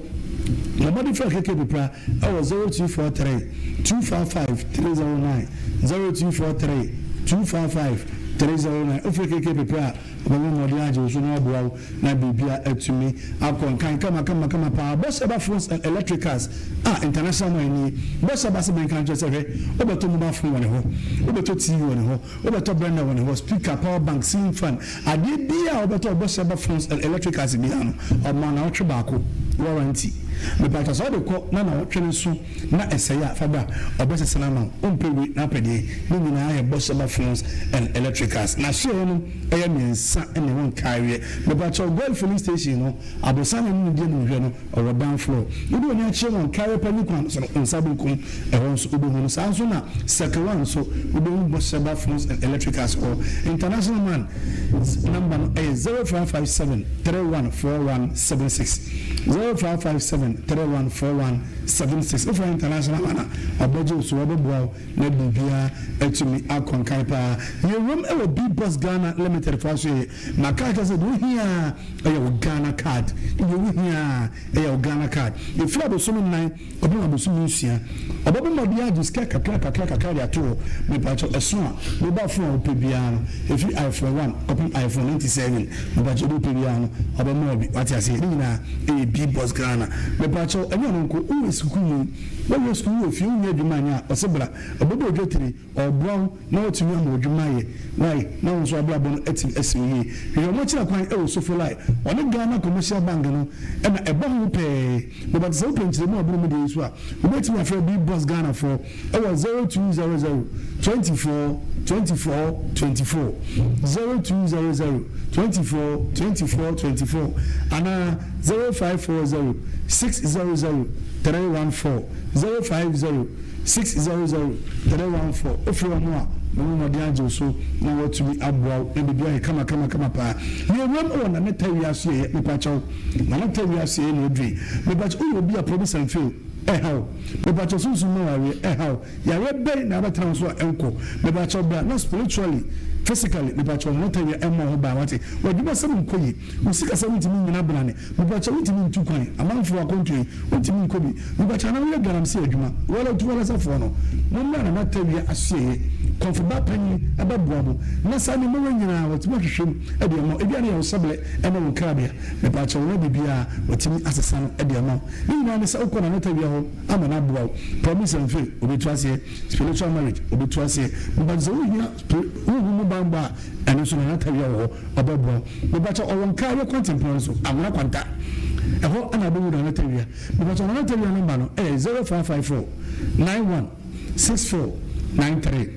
bɔ mmɔden frɛ KK Pepra ɛwɔ 0243 255 309 0243 255 309 Wofrɛ KK Pepra a, ɔbɛbɔ mmɔden agye wo so na waboa wo na biribiara atumi akɔ nkan kamakamakama paa. Bɔhyɛ Phones and Electricals a international man nie. Bɔhyɛ ba sɛ menka nkyerɛ sɛ hwɛ, wobɛtɔ mobile phone wɔ ne hɔ, wobɛtɔ TV wɔ ne hɔ, wobɛtɔ blender wɔ ne hɔ, speaker, power bank, ceiling fan, adeɛ biara a wobɛtɔ wɔ Bɔhyɛ Ba Phones and Electricals biara no, ɔma naawɔtwe baako warranty. Mepakyɛw sɛ wode kɔ na naawɔtwe no so na ɛsɛe a, fa bra, ɔbɛsesa no ama wo. Wompɛ wei na wopɛ deɛn? Ne nyinaa yɛ Bɔhyɛ Ba Phones and Electricals. N'ahyeɛ no yɛ mmiɛnsa na ɛwɔ Nkaeɛ. Mepakyɛw, Goil Filling Station no, aborosan na ɛne no di animhwɛ no, ɔwɔ down floor. Wode w'ani akyerɛ wɔ Nkaeɛ panyin kwan no so no, wo nsa benkum, ɛhɔ nso wobɛhu no. Saa nso na Circle One nso, wobɛhu Bɔhyɛ Ba Phones and Electricals hɔ. International Man number no yɛ 0557 314176, 0557 3141. 76. Wofrɛ International man a, ɔbɛgye wo so, ɔbɛboa wo na biribiara atumi akɔ nkan paa. Yɛwuram wɔ B-Box Ghana Limited foɔ asoɛeɛ. Maka akyerɛ sɛ deɛ wohia ara yɛ wo Ghana card. Deɛ wohia ara yɛ wo Ghana card. Ɛfiri abosome nnan kɔpem abosome nsia. Ɔbɛbɔ mmɔden agye sika kakra kakra kakra de ato hɔ. Mepakyɛw, ɛso a, mobile phone a wopɛ biara no, ɛfiri iPhone one kɔpem iPhone 97, mepakyɛw, deɛ wopɛ biara no, ɔbɛma wo bi. Wate aseɛ? Ne nyinaa ɛyɛ B-Box Ghana. Mepakyɛw, ɛnyɛ ɔno nko, wowɔ sukuu mu, woawie sukuu, wowɔ fie, wonnya adwuma nyɛ a, ɔse bra, ɔbɛbɔ wo dwetire, Ɔreboa wo na watumi ama w'adwuma ayɛ wai na wo nso w'abrabɔ no atumi asi wo yie. Hwehwɛ wɔn akyira kwan wɔ Sofolai. Ɔne Ghana Commercial Bank no na ɛbɔ ho pɛɛ. Mebate sɛ wopɛ nkyerɛmu a ɛboro mu deɛ yi so a, wobɛtumi afrɛ B-Boss Ghana foɔ wɔ 0200 24 24 24, 0200 24 24 24 anaa 0540 600 314, 050 600 314 Wofrɛ wɔn a, wɔbɛbɔ mmɔden agye wo so na wɔatumi aboa wo na biribi ayɛ kama kama kama paa. Yɛwuram wɔ Nana Tawia Asoɛeɛ, mepakyɛw. Nana Tawia Asoɛeɛ na ɛduru yi. Mepakyɛw, woyɛ obi a promise and fail ɛha wo? Mepakyɛw, sunsum mu awareɛ ɛha wo? Yareɛ bɛn na abɛtena wo so a ɛnkɔ? Mepakyɛw, bra na spiritually, physically, mepakyɛw, Nana Tawia mmɔ wo ho ban, wate? W'adwumasɛm nkɔ yie, wo sikasɛm ntumi nnyina brane. Mepakyɛw wontumi ntu kwan, amanfoɔ akwantuo yi wontumi nkɔ bi, mepakyɛw anaa woyɛ galamsey adwuma, wala tu walasafoɔ no, mommra Nana Tawia asoɛeɛ, kɔmfoba panyin bɛboa mo, na saa nneɛma wei nyinaa watumi ahwehwɛ mu de ama wo, ebia na ɛyɛ wo hyɛblɛ ne wo nkrabea, mepakyɛw na biribiara watumi asesa no de ama wo, ne nyinaa ne sɛ wokɔ Nana Tawia hɔ ama no aboa wo, promise and fail obetu aseɛ, spiritual marriage obetu aseɛ, mepakyɛw sɛ wohia honhom mu banbɔ a ɛno nso Nana Tawia wɔ hɔ. Ɔbɛboa wo. Mepakyɛw, ɔwɔ Nkaeɛ kwantempɔn no so, Anwona Kwanta. Ɛhɔ na wobɛhu Nana Tawia. Mepakyɛw, Nana Tawia nɔmba no yɛ 0554 91 64 93,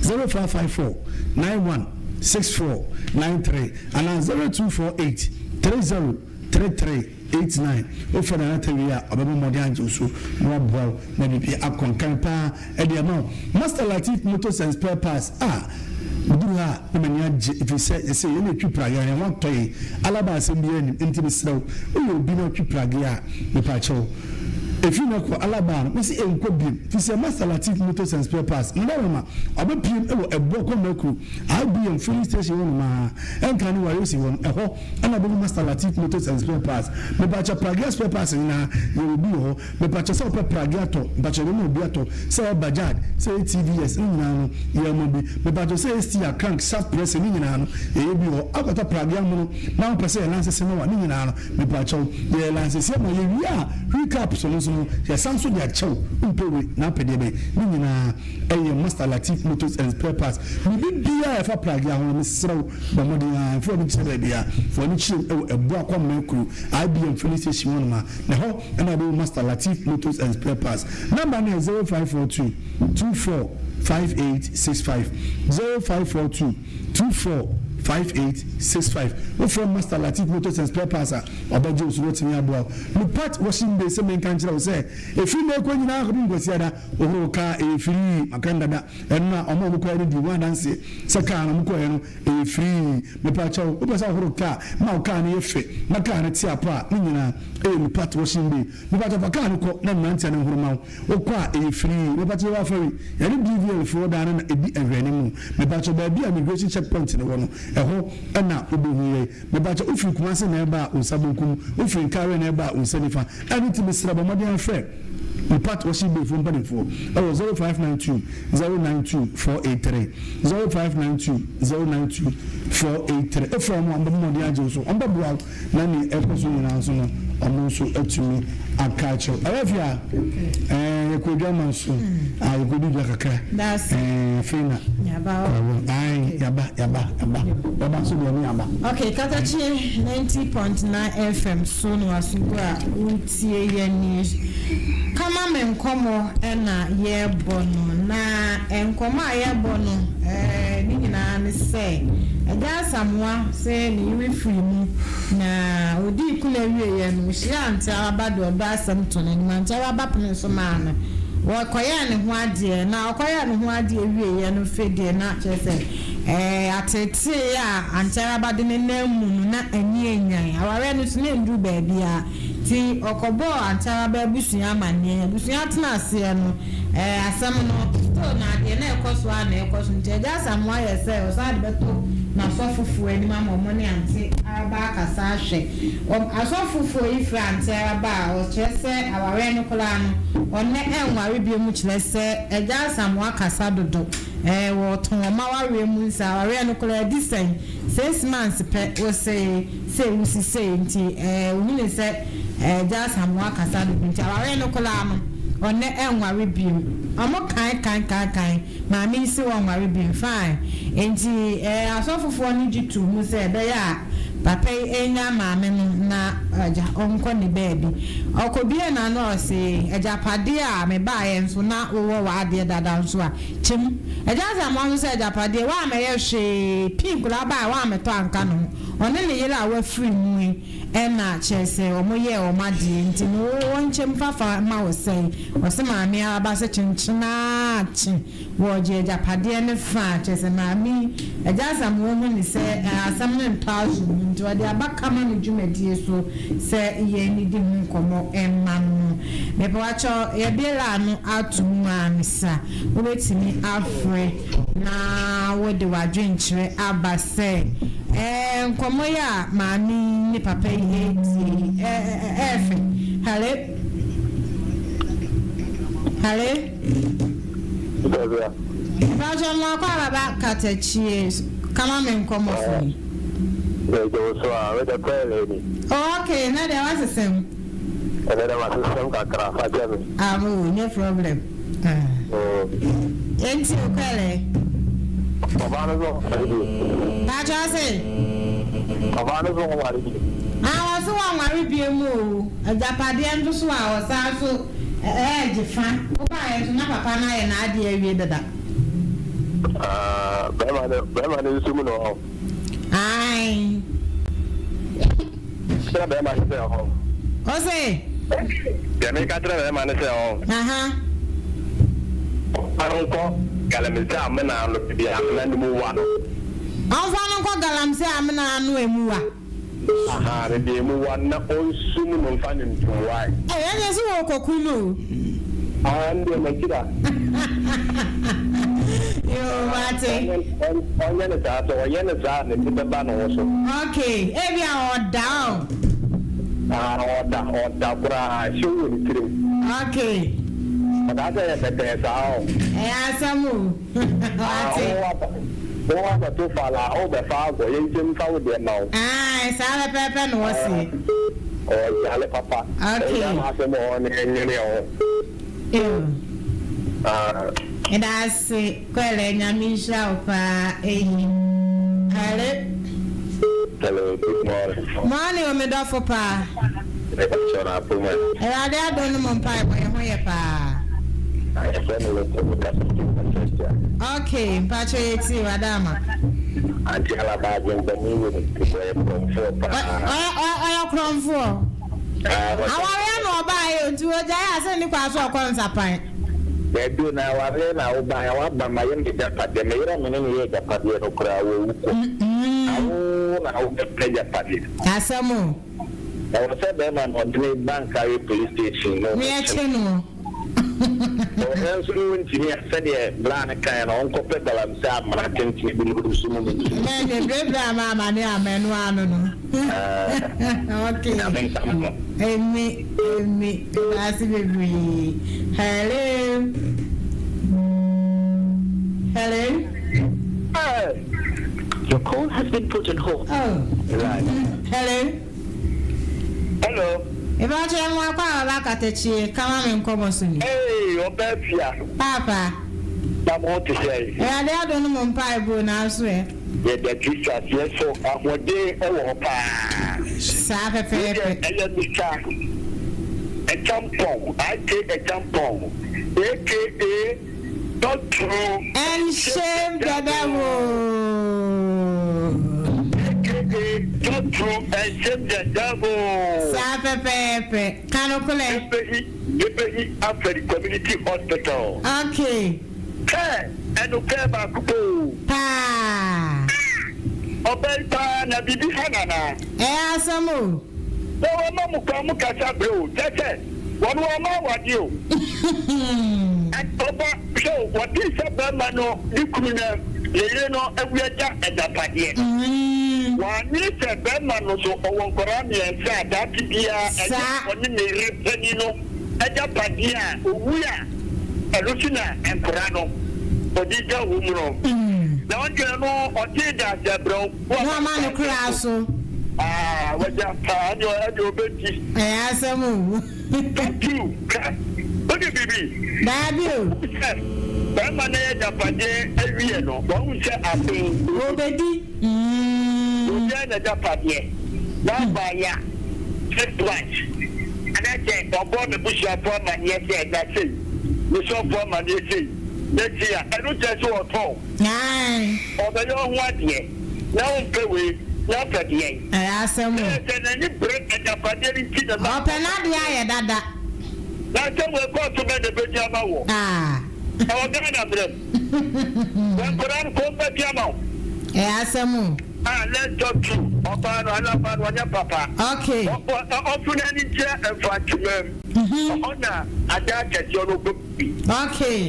0554 91 64 93 anaa 0248 30 33 89. Wofrɛ Nana Tawia a, ɔbɛbɔ mmɔden agye wo so na waboa wo na biribi akɔ nkan paa de ama wo. Master Latif Motors and Spare Parts a meduru ha a na m'ani agye ɛfiri sɛ yɛsɛ yɛn na ɛtwi prageɛ a yɛn ho atɔ yɛn. Alaba asɛm biara nnim enti mesrɛ wo woyɛ obi na wotwi prageɛ a mepaakyɛw ɛfiri nnɛ kɔ Alaba no mese ɛnkɔ biom ɛfiri sɛ Master Latif Motors and Spare Parts Ndaroma ɔbɛpiem wɔ Ɛboɔ Kɔmɛkuro IBM filling station hɔ nom ara ɛnka ne Waresi hɔ no ɛhɔ ɛna wobɛhu Master Latif Motors and Spare Parts. Mepakyɛ Pragea spare parts nyinaa yɛwɔ bi wɔ hɔ. Mepakyɛ sɛ wopɛ Pragea tɔ, mepakyɛ yɛbɛma obi atɔ, sɛ ɛyɛ Bajaj, sɛ ɛyɛ TVS ne nyinaa no yɛma bi. Mepakyɛ sɛ ɛyɛ steer, crank, shaft pressing ne nyinaa no yɛyɛ bi wɔ hɔ. Akɔtɔ Pragea mono na wopɛ sɛ yɛ lansese ma wo a ne nyinaa no mepakyɛw yɛyɛ lansese ma wo. Yɛwie a wheel caps no nso no yɛsan nso de akyɛ wo. Wompɛ wei na wopɛ deɛ bɛn? Ne nyinaa ɛyɛ Master Latif Motors and Spare Parts. Biribi biara a ɛfa Pragea ho no mesrɛ wo Bɔ mmɔden ara mfa w'ani kyerɛ baabi a fa w'ani kyerɛ mu wɔ Ɛboa Kwammɛ Kuro, IBM Filling Station hɔnom a, na ɛhɔ na wobɛhu Master Latif Motors and Spare Parts. Number no yɛ 0542 24 5865, 0542 24 5865. Wofrɛ Master Latif Motors and Spare Parts a, ɔbɛgye wo so na watumi aboa wo. Lupat Washing Bay sɛ menka nkyerɛ wo sɛ, ɛfiri nnɛ rekɔ nyinaa kɔpem Kwasiada, wohoro wo kaa a, ɛyɛ firii, maka no dada. Ɛno a wɔn a wɔkɔeɛ no dii ho adanseɛ sɛ kaa no wɔkɔeɛ no ɛyɛ firii. Mepakyɛw, wopɛ sɛ wohoro kaa ma wo kaa no yɛ fɛ na kaa no te apɔ a, ne nyinaa ɛyɛ Lupat washing bay. Mepakyɛw fa kaa no kɔ na mmeranteɛ no nhoro ma wo. Wokɔ a ɛyɛ firii. Mepakyɛw yɛwɔ afɔre, yɛne BVL foɔ daa no na ɛdi nhwɛanimu. Mepakyɛw baabi a immigration check point no wɔ no, ɛhɔ na wobɛhu yɛn. Mepakyɛw wofiri Kumasi na ɛreba a, wo nsa benkum, wofiri Nkareɛ na ɛreba a, wo nsa nifa. Ɛno nti mesrɛ bɔ mmɔden ara frɛ Lupat Washing Bay foɔ mpanimfoɔ wɔ 0592 092 483, 0592 092 483. Wofrɛ wɔn a, wɔbɛbɔ mmɔden agye wo so, wɔbɛboa wo na nea ɛrekɔ so nyinaa nso no, wɔn nso atumi aka akyerɛ wo. Ɛyɛ fɛ a, ɛɛ yɛkɔ adwaman so, a yɛkɔdi dwa kakra, ɛɛ afei na yaba, ae yaba, yaba, yaba, yaba nso deɛ ne yaba. Okay, Katakyie 90.9 FM so na waso gu a wotie yɛn yi. Kama me nkɔmmɔ na yɛrebɔ no, na nkɔmmɔ a yɛrebɔ no ne nyinaa ne sɛ Agya Asamoah sɛ ne yere firi mu na ɔdii kuna wieeɛ no, ɔhyiaa Anteawaba de ɔdɔ asɛm too n'anim. Anteawaba penee so maa no. Ɔkɔyɛɛ ne ho adeɛ, na ɔkɔyɛɛ ne ho adeɛ wieeɛ no afei deɛ na kyerɛ sɛ. Ɛɛ, ateetee a Ankyɛraba de nenam mu no, na ani annyan. Awareɛ no nso, na ɛnnuru baabiara. Nti ɔkɔbɔɔ Ankyɛraba abusua amanneɛ. Abusua tena aseɛ no, ɛɛ, asɛm no, still na deɛ na ɛkɔ so ara na ɛrekɔ so. Nti Agya Asamoah yɛɛ sɛ ɔsan de bɛto n'asɔfofoɔ anim ama wɔn ne Ante Araba akasa ahwɛ. Wɔn asɔfofoɔ yi frɛ Ante Araba a, ɔkyerɛ sɛ awareɛ no koraa no, ɔnnɛ ɛnware bio kyerɛ sɛ Agya Asamoah kasa dodo. Ɛɛ wɔtɔn ɔma awareɛ mu nsa awareɛ no koraa adi sɛn 6 months pɛ wosee sei wosi sei nti ɛɛ wohunu sɛ ɛɛ Agya Asamoah kasa dodo nti awareɛ no koraa no ɔnɛ ɛnware bio. Ɔmo kan kan kan kan maame yi se wɔnware bio, fine. Nti ɛɛ asɔfofoɔ no gye to mu sɛ ɛbɛyɛ a papa yi enya maame no na agya ɔnkɔ ne baabi. Ɔkɔbie n'ano a ɔse agyapadeɛ a mebaeɛ nso na wowɔ w'adeɛ dada nso a kyem. Agya Asamoah nso sɛ agyapadeɛ woammɛyɛ hwee pii nkwadaa baa a woammɛtɔ anka ne ho. Ɔne ne yere a wafiri mu yi ɛna kyerɛ sɛ ɔmo yɛɛ ɔmo adeɛ nti no wo wɔnkyɛm fafa ma wo sɛn. Ɔse maame araba sɛ kyenkyenaa kye wɔgye agyapadeɛ ne fa a kyerɛ sɛ maame yi Agya Asamoah hu ne sɛ asɛm no ntɔ aso mu nti ɔde aba kama no dwumadie so sɛ yɛn nidi ho nkɔmmɔ mma no. Mepakyɛw, yɛbue line no ato mu a mesa wobɛtumi afrɛ na wode w'adwenkyerɛ aba sɛ ɛɛ nkɔmmɔ yi a maame yi ne papa yi ɛredie yi ɛɛ fɛ. Hello? Hello? Mepakyɛw, mo akɔ ababa katakyie kama me nkɔmmɔ so yi. Yɛgye wo so a wede kɔɛlɛ ni. Oh, okay, na deɛ wasesɛm. Ɛnɛ dɛ masesɛm kakra, fa kyɛ me. Amo, no problem. Enti okwele. Ɔbaa no so ɔware bi. Pakyɛ ase. Ɔbaa no so ɔware bi. Ah, ɔso wɔnware bie mu o. Agyapadeɛ nso so a ɔsan so ɛɛgye fa. Wobaeɛ nso na papa no ayɛ n'adeɛ awie dada. Ah, bɛrima no bɛrima no nso mu na ɔhɔ. Ae. Kyerɛ bɛrima no sɛ ɔhɔ. Ɔse. Deɛ meka kyerɛ bɛrima no sɛ ɔhɔ. Ɔmfa no nkɔ galamsey amena ano baabi a amena no mu wa no. Ɔmfa no nkɔ galamsey amena ano emu wa. Aha, baabi a emu wa no na ɔnsum no mfa no ntom wae. Ɛyɛ nyɛ sɛ wɔkɔku no o. Ah, ndeɛ m'akyira. Yoo, mate. Ɔnyɛ no saa, sɛ ɔyɛ no saa a n'ani bɛba ne ho so. Okay, ebi a ɔda o. Ah, ɔda, ɔda koraa, hyew wɔ ne tirim. Ɔdaa sɛ yɛ bɛtɛɛ saa o. Ɛyɛ asɛm o. Ah, Mate. wo aba, wo abɛto fa la, wo bɛfa agɔ, yɛnkyɛm fa wo deɛ ma wo. Ah, saa pɛpɛɛpɛ na wɔse. Ɔyale papa. Ɛyɛ ama asɛm wɔ hɔ ne ɛnyene ho. Ew. Ah. Ɛda ase kwɛlɛ, Nyame nhyira wo paa eyi. Hello. Hello, good morning. Morning o, me dɔfo paa. Ɛkyɛ na apoma. Awurade adom no mo mpaebɔ yɛ ho yɛ paa. Ɛfɛ no lɛtɛ mi kasa fi Manchester. Okay, mpakyɛ yɛ tie wadama. Auntie Alaba adwembɔne wɔ ne ti ɔyɛ korɔmfoɔ paa. Ɔyɛ korɔmfoɔ. Awareɛ na ɔbaeɛ o, nti ogyae a sɛ ne kɔ aso ɔkɔ nsapan. Baabi na awareɛ na wobaeɛ waba ma yɛ me agyapadeɛ. Me yere a me ne no yɛ agyapadeɛ no koraa wawu kɔ. Na wo na wobɛpɛ agyapadeɛ. Asɛm o. Ɛwɔ sɛ bɛrima no ɔde ne ba Nkare police station na Ne ɔbɛkye ɛkye no. Ɔno nso no wɔntumi a sɛdeɛ braa no kaeɛ no ɔnkɔpɛ galamsey amena tentene bi na ɔnsu mu no nsu. Nɛ ne bebree ama amane ama ɛno ano no. Okay. Nyame nka mo. Emi, emi, ase bebree. Hello. Hello. Hey. Your call has been put on hold. Oh. Right. Hello. Hello. Ìbáṣẹ mu akɔ àbá katakyie kama mi nkɔmɔ so ni. Hey, ɔbaa fia. Papa. Na mo te sɛ. Awurade adom no mo mpaebɔ n'aso ɛ. Yɛda Kristo aseɛ so ahoɔden wɔ hɔ paa. Saa pɛpɛɛpɛ. Ɛyɛ Mr. Ɛkyampɔn, IK Ɛkyampɔn, aka Not True And shame the devil. AKA Not True and Shame the Devil. Saa pɛpɛɛpɛ. Kanokolɛ. Ebehi Ebehi Afɛri Community Hospital. Okay. Kɛ ɛnu kɛ baako po. Paa. Ɔbaa yi paa na biribi ha no anaa? Ɛyɛ asɛm o. Sɛ wɔma mo kwan mo kasa brɛ o, kyerɛ sɛ wɔn wɔama awadeɛ o. Ɔba, hwɛ o, wɔtee sɛ barima no ne kunu no ne yere no awu agya agyapadeɛ no. Wɔannwene sɛ barima no nso ɔwɔ nkwadaa mmiɛnsa a daakye biara ɛnyɛ ɔne ne yere panin no agyapadeɛ a ɔwui a ɛno so na nkwadaa no ɔde gya wɔn mu no. Na ɔno deɛ ɔno ɔtee da sɛ brɛ Na ɔma no koraa so. Ah wagya paa ɛne ɛne ɔbɛdi. Ɛyɛ asɛm o. Thank you hwɛ wode biribi. Daabi o. Wahu sɛ bɛrima no yɛ agyapadeɛ awie no wahu sɛ afei. Ɔbɛdi mm. Obiara n'agyapadeɛ na ɔbaeɛ a six months anaasɛ ɔbɔ n'abusuafoɔ amaneɛ sɛ na sei ne sɔfoɔ amaneɛ sei na sei a ɛno kyerɛ sɛ ɔtɔn. Ae. Ɔbɛyɛ wo ho adeɛ, na wompɛ wei, na wopɛ deɛn? Ɛyɛ asɛm o. Ɛyɛ sɛ n'ani bere agyapadeɛ no nti na ɛma. Ɔpɛ n'adeɛ ayɛ dada. Na sɛ wei kɔɔto bɛn na ɛbɛdi ama woɔ? Ah. Ɛwɔ Ghana mmerɛ mu. Sɛ nkwadaa no kɔn bɛdi ama wo. Ɛyɛ asɛm o. Ah let's talk true, ɔbaa no anaa ɔbaa no ɔnyɛ papa. Okay. Ɔ ɔ ɔmfo n'ani nkyerɛ Mfantsema mu. Ɛhɔ na adan akɛseɛ no ɔbɛbu bi. Okay.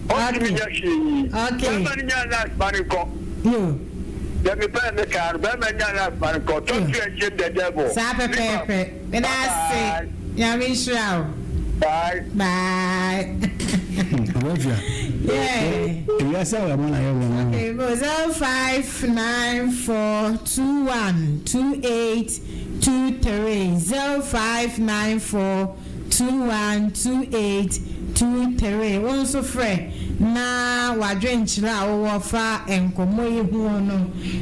Ɔntumi nyɛ hwee. Okay. Bɛrima no nya life ma no nkɔ. Yo. Deɛ mepɛ me kaa no bɛrima nya life ma no nkɔ. Talk to and shame the devil. Saa pɛpɛɛpɛ. Meda ase. Nyame nhyira wo. Bye. Bye. Abafia. Yeah. Ewiase a wɔn ayɛ wɔn ho. Okay, go 05942128 23 0594 212823 Wo nso frɛ na w'adwenkyerɛ a wowɔ fa nkɔmmɔ yi ho no,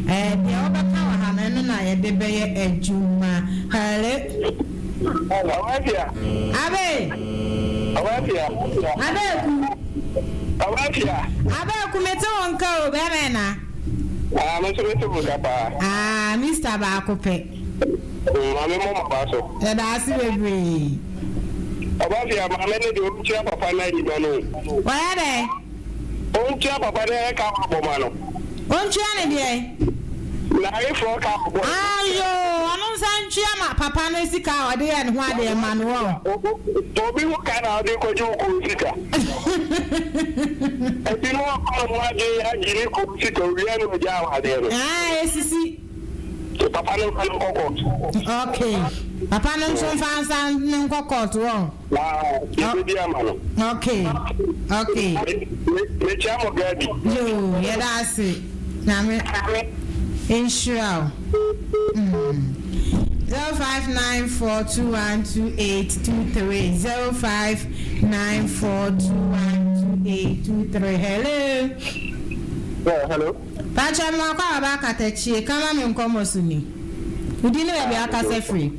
deɛ wobɛka wɔ ha no, ɛno na yɛde bɛyɛ adwuma. Hello. Ɔbafia. Abe. Ɔbafia. Abeku. Ɔbafia. Abeku, mete wo nka o, bɛrima ɛna. Ah, me nso mete wo nka paa. Ah, Mister baako pɛ. Maame mo maba so. Yɛda ase bebree. Ɔbafia maame no deɛ ɔntua papa no ayi ma no o. Ɔyɛ dɛn? Ɔntua papa no ɛka wabɔ ma no. Ɔntua ne deɛn? N'ayeforɔ ka wabɔ no. Ayoo ɔno nsa ntua ma papa no sika a ɔde yɛ ne ho adeɛ ma no wɔn. Obi ho ka na ɔde kɔgye wo kunu sika. Ɛti no ɔkɔ ne ho adwene agye ne kunu sika owia na ɔgya awadeɛ no. Aah esisi. So papa no nfa no nkɔ court. Okay papa no nso nfa nsa no nkɔ court wɔn. Ah yɛbɛdi ama no. Okay okay. Me mekyia mo Gabi. Yoo yɛda ase Nyame nhyira wo. Mm. 0594212823 0594212823 hello. Yeah, hello. Pakyɛ me wakɔ aba akatakyie ka ma me nkɔmɔ so ni. Wo din ne baabi a wokasa firi.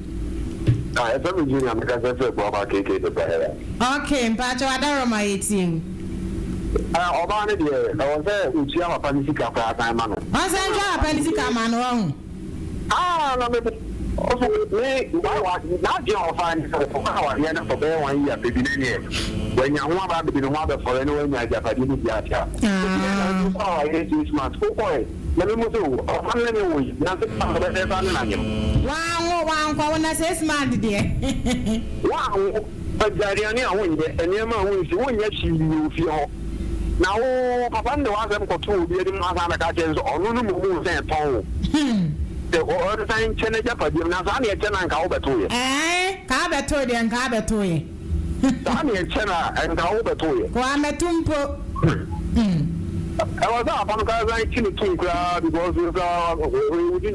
Ah, yɛfrɛ me Junior, mekasa firi Abuaba KK de Bahera. Ok, mpakyɛ w'adaworoma yɛtie wo. Ah, ɔbaa no deɛ, ɛwɔ sɛ ɔtua papa no sika koraa san ma no. Ɔnsan ntua papa no sika ma no, wahu. Ah, na me ɔso me wa wa n'adwene a ɔfa ne sɛ ɔkɔ awadeɛ no for bɛyɛ one year pɛ bi na neɛ wanya ho aba abɛdi ne ho abɛfɔre na wanya agyapadeɛ no bi akyɛ a obiara na ɔde kɔ awadeɛ 6 months wokɔɛ na me mu sɛ o ɔfa no ne ne wo yi na 6 months ɔbɛsɛ sa ne nanyem. Wanwo wankɔ wo na 6 months deɛ. Wanwo agya aduane a wonyɛ nneɛma a wonsi wonyɛ hwee wɔ fie hɔ na wo papa no de w'asɛm kɔto obi anim na asan bɛka kyerɛ no sɛ ɔno no mmom sɛ ɛtɔn wo sɛ ɔnsan nkyɛ n'agyapadeɛ mu na saa ne ɛkyɛ no anka wobɛtoeɛ. Ɛɛ ka abɛto deɛ nka abɛto yɛ. Saa ne ɛkyɛ no a nka wobɛtoeɛ. Kò amɛto mpo. Ɛwɔ sɛ papa no koraa san kyi ne tom koraa because koraa ɔyɛ wo ni.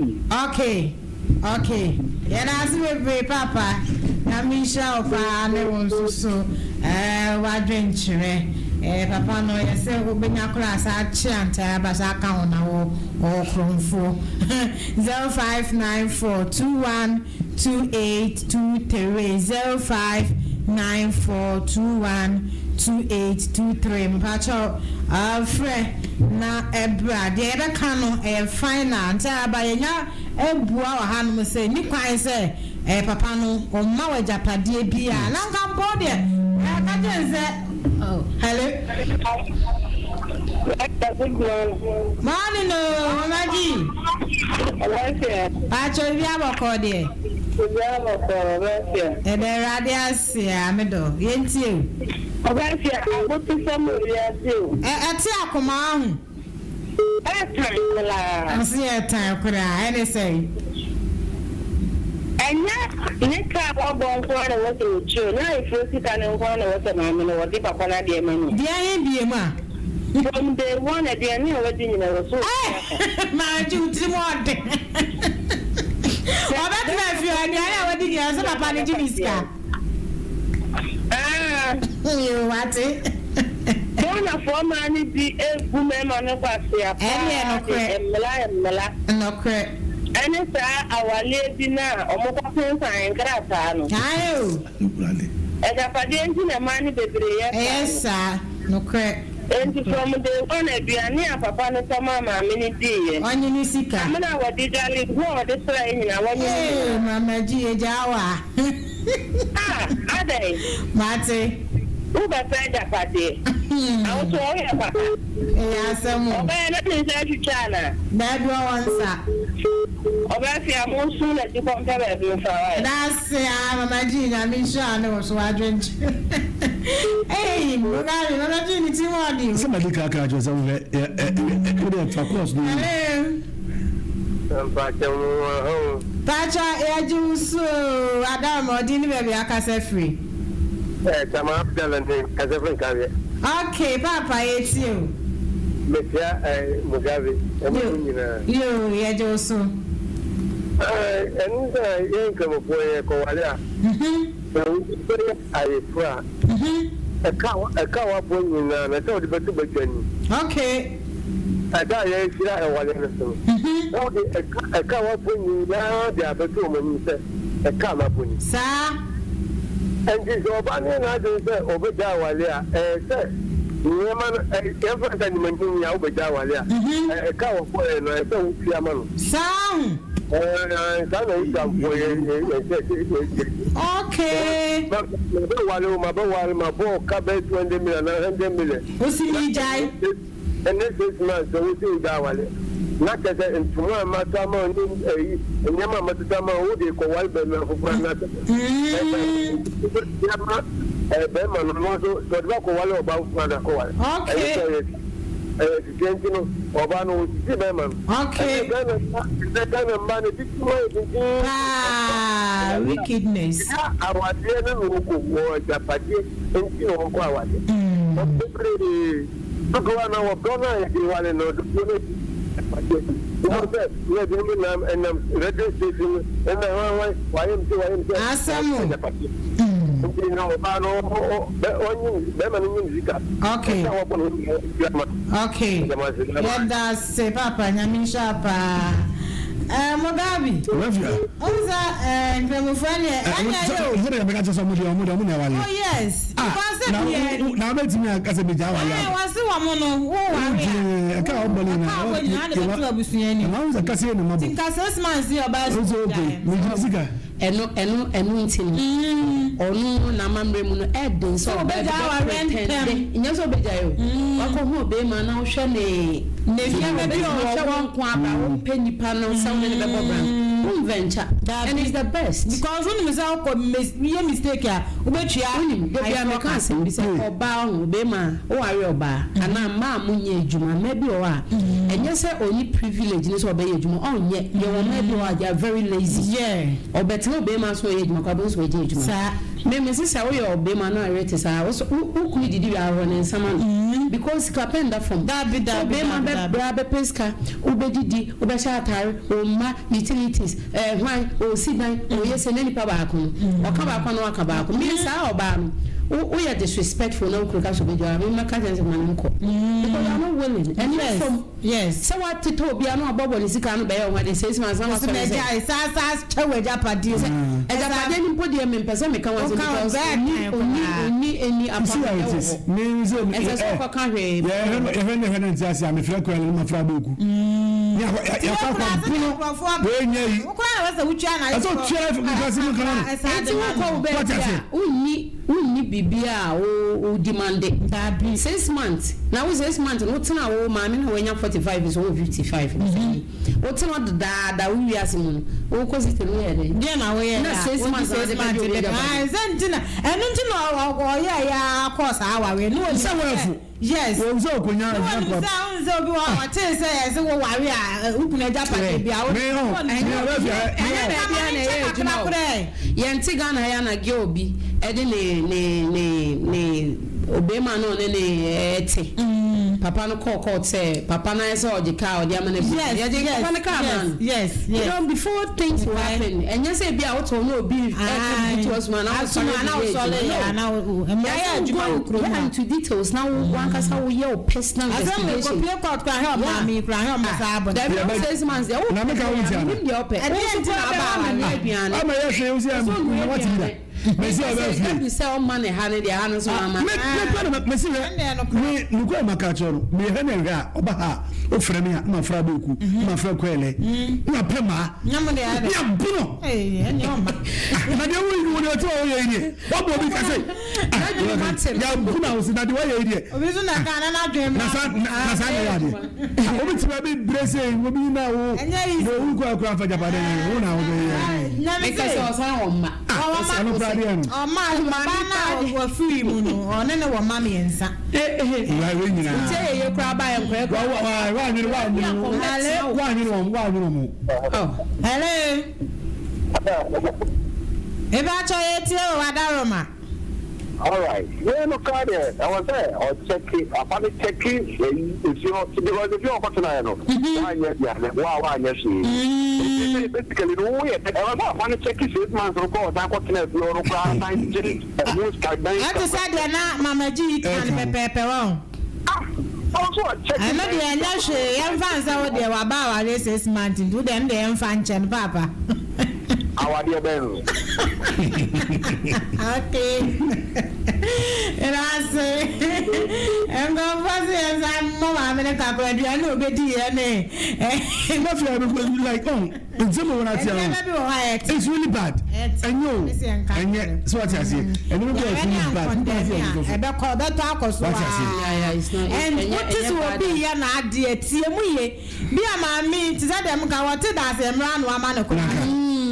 Okay, yɛda ase bebree papa. Nyame nhyira wo paa ne wo nso so ɛɛ w'adwenkyerɛ. Ɛɛ papa no yɛ sɛ wobɛnya koraa sa akye antaa aba sa aka ho na wɔ ɔwɔ korɔmfoɔ. 0594212823 0594212823 mpakyɛw frɛ na ɛbra deɛ yɛbɛka no ɛyɛ final nti aba yɛnya ebua wɔ hanom sɛ ni kwan sɛ ɛyɛ papa no ɔmma wɔ agyapadeɛ bi a na nka mpo deɛ ɛka kyerɛ sɛ oh, hello. Good morning. Morning o, Mama G. Ɔbɛnfia. Paatwa obi abɔkɔ deɛ. Obi abɔkɔ ɔbɛnfia. Ɛdɛ Awurade ase a me dɔ. Yɛntie o. Ɔbɛnfia abotosɛm wɔ wiase o. Ɛ ɛte akoma ho. Ɛtan koraa. Ɔsi ɛtan koraa ɛne sɛn. Ɛnyɛ ne kaa wɔbɔ nko ara na wɔsɛ wɔtua o, na ayeforo sika no nko ara na wɔsɛ maame no wɔde papa no adeɛ ma no. Deɛ he bie mu a. From day one aduane a wadi nyina wɔ so ɔtua ka. Maame gye wo tirim ɔden. Ɔbɛtena fie aduane a wadi nyina sɛ papa no gye ne sika. Ah. Yoo wate. Ghanafoɔ mmaa no bi bu mmarima no kwasea paa de mmara mmara. Nokorɛ. Ɛne saa awaleɛ bi no a wɔkɔ sensan nkrataa no. Ae o. Agyapadeɛ nti na mmaa no bebree yɛ saa no. Ɛyɛ saa, nokorɛ. Enti from day one aduane a papa no tɔ maa maame no diiɛ. Ɔnye ne sika. Samina a wɔde dware, ngo a ɔde sraeɛ nyinaa wɔnye ne Ee nyinaa. Mama G yɛgyaa wo a. Ah adɛn? Mate. Wobɛpɛ agyapadeɛ. Na wo nso woyɛ papa. Ɛyɛ asɛm o. Ɔbɛyɛ na ne nsa atwitwa anaa? Daabi ɔwɔ nsa. Ɔbɛfia mo nso na ti kɔ mpɛ baabi mfa wae. Dase aa Mama G Nyame nhyira ne wo so w'adwenkyerɛ eii Mugabe Mama G ne ti mu ɔden o. Sɛ madi kan aka akyerɛ sɛ wohwɛ ɛ wode ɛfa course no mu. Hello. Mpakyɛ mo wɔ ha o. Pakyɛ yɛgye wo so oo Adaroma ɔdin ne baabi akasa firi. Eh, Tama Abdallah ne kasa firi Nkareɛ. Ok paapa yɛtie o. Mekyia eh, Mugabe ɛne mo nyinaa. Yoo yɛgye wo so. Eh, ɛno sɛ yɛn Nkramofoɔ yɛ kɔware a, sɛ wobɛyɛ ayeforo a, ɛka ɛka wabɔ nyinaa na sɛ wode bɛto badwa ni. Ok. Ɛda a yɛrehyira ɛware no so no, na wode ɛka ɛka wabɔ nyinaa de abɛto wɔn anim sɛ ɛka a mabɔ ni. Saa. Enti sɛ ɔbaa no yɛ n'adwene sɛ ɔbɛgyae aware a, ɛyɛ sɛ nneɛma no, ɛ, yɛmfa no sɛ animanimu a wobɛgyae aware a, ɛ, ɛka a wɔbɔeɛ no, ɛyɛ sɛ wotua ma no. Saa ho. Ɛɛ, saa na Israelfoɔ yɛ, yɛ, yɛ, yɛ, yɛ, yɛ. Okay. Ma, mabɛware o, mabɛware, mabɔ ɔka bɛyɛ 200 million anaa 100 million. Wosi mi gyae. Ɛne 6 months sɛ wosi wogya aware na kyerɛ sɛ ntoma a matɔ ama wo ne ɛyi nneɛma a matotɔ ama wo wode kɔware bɛrima foforɔ anaasɛ wobɛtua ma bɛrima no no nso sɛ ɔde bɛkɔware ɔbaa foforɔ ana kɔware. Ɛne sɛ ɛyɛ ɛyɛ sisi nti no ɔbaa no wɔsisi bɛrima no. Ɛnɛ Ghana mma ɛnɛ Ghana mma no titi mu ayɛ tenten. Paa wickedness. Ya awadeɛ no na wɔkɔ wɔ agyapadeɛ nti na wɔkɔ awadeɛ. Bebree dodoɔ a na wɔdɔ no a yɛde ware no dodoɔ no agyapadeɛ. Wɔn sɛ na ebinom nam ɛnam radio station no ɛna hwan hwan wayɛ m sɛ wayɛ m sɛ Asɛm o. agyapadeɛ. Nti na ɔbaa no ɔnyin bɛrima no nyin sika. Okay. Ɛsɛ wɔbɔ no ho ama. Okay. Yɛda ase papa Nyame nhyira paa. Eh, Mugabe. Rafia. Ɔnza eh, nkramofoɔ neɛ ɛnyɛ yɛ o. Sɛ deɛ mɛka kyerɛ sɛ ɔmo deɛ ɔmo deɛ ɔmo na ɛwale. Oh yes. Ah, Because na deɛ. na wobɛtumi aka sɛ megya awale Ɛɛ akɔ. wɔse wɔn no wo ware a. Ɛka a ɔbɔ ne nyinaa. Ɛka a ɔbɔ nyinaa de bɛto abusua anim. Ɛma wo sɛ kasa yɛ ne mabɔ. Ti nka 6 months yi ɔbaa Ɔsɛ sukuu okay, gyae. megyina sika. Ɛno nti no ɔno n'amammerɛ mu no ɛden sɛ Sɛ ɔbaa bi ɔbɛgyae awareɛ bɛ ntɛm. pretend nyɛ sɛ ɔbɛgyae o, wakɔhu ɔbɛrima na wohwɛ ne Ne nneɛma bi a ɔbɛtumi hwɛ ɔwɔ. wo nko aba wompɛ nipa no sɛ wo ne ne bɛbɔ bra wonventure and it's the best. Because wonim sɛ wokɔ yɛ mistake a wobɛtua. Wonim da bia meka asɛm bi sɛ ɔbaa ho bɛrima a woware ɔbaa anaa mmaa a monyɛ adwuma, mmaa bi wɔ hɔ a ɛnyɛ sɛ ɔni privilege ne sɛ ɔbɛyɛ adwuma ɔnyɛ. Yɛwɔ mmaa bi wɔ hɔ a they are very lazy. Ɔbɛtena ɔbɛrima so ɔyɛ adwuma kɔ abɛn so ɔgye adwuma. Mɛmɛ sɛ woyɛ ɔbɛrima no awerɛ te saa wo kunu didi wie ahorɔ ne nsa ma no because sika pɛ nda fam. Dabi, dabi, ɔbɛrima dabi, dabi. bɛbrɛ bɛpɛ sika, wobɛdidi, wobɛhyɛ atare, wo mma utilities, hwan ɔsi dan ɔyɛ sɛ ne nipa baako no ɔka baako na waka baako mi saa ɔbaa no woyɛ disrespectful na wokuru ka so bɛgya wa mema ka kyɛn sɛ ma no nkɔ because you are not willing ɛne fam sɛ woatetɔ obiara na wabɔbɔ ne sika no bɛyɛ wo ho ade 6 months na Wɔsi wasɔre mɛ sɛ gyae saa saa kyɛ wɔ agyapadeɛ. Agyapadeɛ no mpo deɛ mempɛ sɛ meka ho asɛm Woka because bɛɛ ɔni kan ɔni koraa. ɔni any You see apam how it ɛwɔ is. hɔ Me sɛ ɛsɛ sɛ ɔkɔka hwee. Yɛhwɛ ne hwɛ ne nti ase a mefrɛ kwan no mafrɛ abɔku. Yɛkɔ akɔmpono wei nyɛ yi. Wokora na wɔsɛ wotua na Ɛsɛ otua nkasi mu kana no. Enti wokɔ wo Wate baabi ase. a wonni. Wonni biribiara a wo wo demande. Dabi. 6 months na wo 6 months no wotena wo maame na wanya 45 so wɔ 55 no sɛ wotena dedaada wo wiase mu no wokɔ 60 no woyɛ dɛn? Deɛ na woyɛ Na a 6 months na wodi wode 6 bɛgye months obi de agyapadeɛ. Ayi, sɛ nti na ɛno nti na ɔyɛ yɛ akɔ saa awareɛ ne wɔnim Sɛ wɔafu. Yes. Wɔn sɛ okonya Ne wɔnim sɛ ahun sɛ obi wɔ hɔ a ɔtee sɛ yɛsɛ wɔ ware a wokunu agyapadeɛ bi a wo Me ɔ me ɔbɛ fia me Ɛnyɛ ɔ. baabi a na ɛyɛ adwuma o. Kakra. Yɛnte Ghana ha yi ana girl bi ɛde ne obema no ɔne ne ɛte papa no kɔɔ court sɛ papa no ayɛ sɛ ɔgye kaa ɔde ama no abu yɛgye papa no kaa ma no. You know, before things will happen, ɛnyɛ sɛ ebi a wotɔ no obi ɛka bi to asuma na Asuma na wosɔre na wo mmea yɛ adwuma wɔ kurom Go ha. into details na wo wankasa woyɛ wo personal Asɛm wei investigation. kɔpie court kora hɛ ɔmaa mi kora hɛ ɔma saa abɔ. Dabi, wo 6 months deɛ wo Na meka wo ntia no. nim deɛ ɔpɛ. Ɛdeɛ Wo nso nti na kora aba bɛma awareɛ? me aduane. Ama yɛ hwɛ wosi ɛmu na wate bi da mesi ɔbɛ fie. Ɛbi sɛ ɔma ne ha ne deɛ ha no nso ama. Me me kura na mesi hɛ me nukura ma ka kyerɛ no me hɛ na hwɛ a ɔba ha a ofrɛ me a ma fra beeku ma fra kɔɛlɛ na pɛ maa Nyam de ayɛ dɛ. ne abono. Ee, ɛnyɛ ɔma. Na deɛ woyi wo deɛ ɔte wɔ woyɛ yi deɛ wabɔ obi kase yɛabu na wo se na deɛ wɔyɛ yi deɛ. Obi nso na ɛka na n'adwene mu. Na saa na ɛyɛ adeɛ obi ti baabi bere se obi na wo Ɛnyɛ easy. na owu kura kura nfa japade wo na wo bɛ yɛ. Nyame Meka se sɛ ɔsan wɔ mma. Ɛno kura deɛ no. Ɔma ɔba na wɔfiri mu no, ɔne ne wɔ mma mmiɛnsa. Wura wei nyinaa. Nti ɛyɛ yɛ koraa ba yɛ nkɔyɛ wa wa wa wa nwene wa nwene wa nwene wɔn wa nwene wɔn. Oh. Hello. Ebe atɔ yɛ tie wɔ Wadaroma. Alright, yɛn no kaa deɛ ɛwɔ sɛ ɔkyɛke afa no kyɛke ɛyi efi hɔ, because efi hɔ kɔtena yɛ no wanyɛ aduane wa wanyɛ hwee, nti basically no woyɛ ɛwɔ sɛ afa no kyɛke 6 months no kɔ ɔsan kɔtena efi hɔ no koraa san gye ɛho sika dan. Ɛte sɛ deɛ na Mama G yi kan pɛpɛɛpɛ wɔn. Ah, ɔnso ɔkyɛke. Ɛno deɛ ɛnyɛ hwee, yɛmfa nsɛ wo deɛ waba awareɛ 6 months nti wo deɛ ɛno deɛ yɛmfa nkyɛn no paapa. Awadeɛ bɛn no? Okay. Ɛnaase nkɔfoɔ sɛ yɛn nsa mmɔ maame no kakra, aduane a obɛdi yɛ ne. Na fia bi like oh nsɛm wɔ n'ate Nneɛma ano. bi wɔ hɔ a ɛte. It's really bad. Ɛnyɛ o, ɛnyɛ so wate aseɛ ɛnyɛ bi it's really bad nipa ase yɛ nkɔfo. Ɛbɛkɔ ɛbɛtɔ akɔ so. Wate aseɛ. Yeah, it's not. And ɛnyɛ- wote ɛnyɛ sɛ bad. obi yɛ n'adeɛ tie mu yie bi a maame te sɛ dɛm ka wɔte da ase mmerɛ ano ama ne kora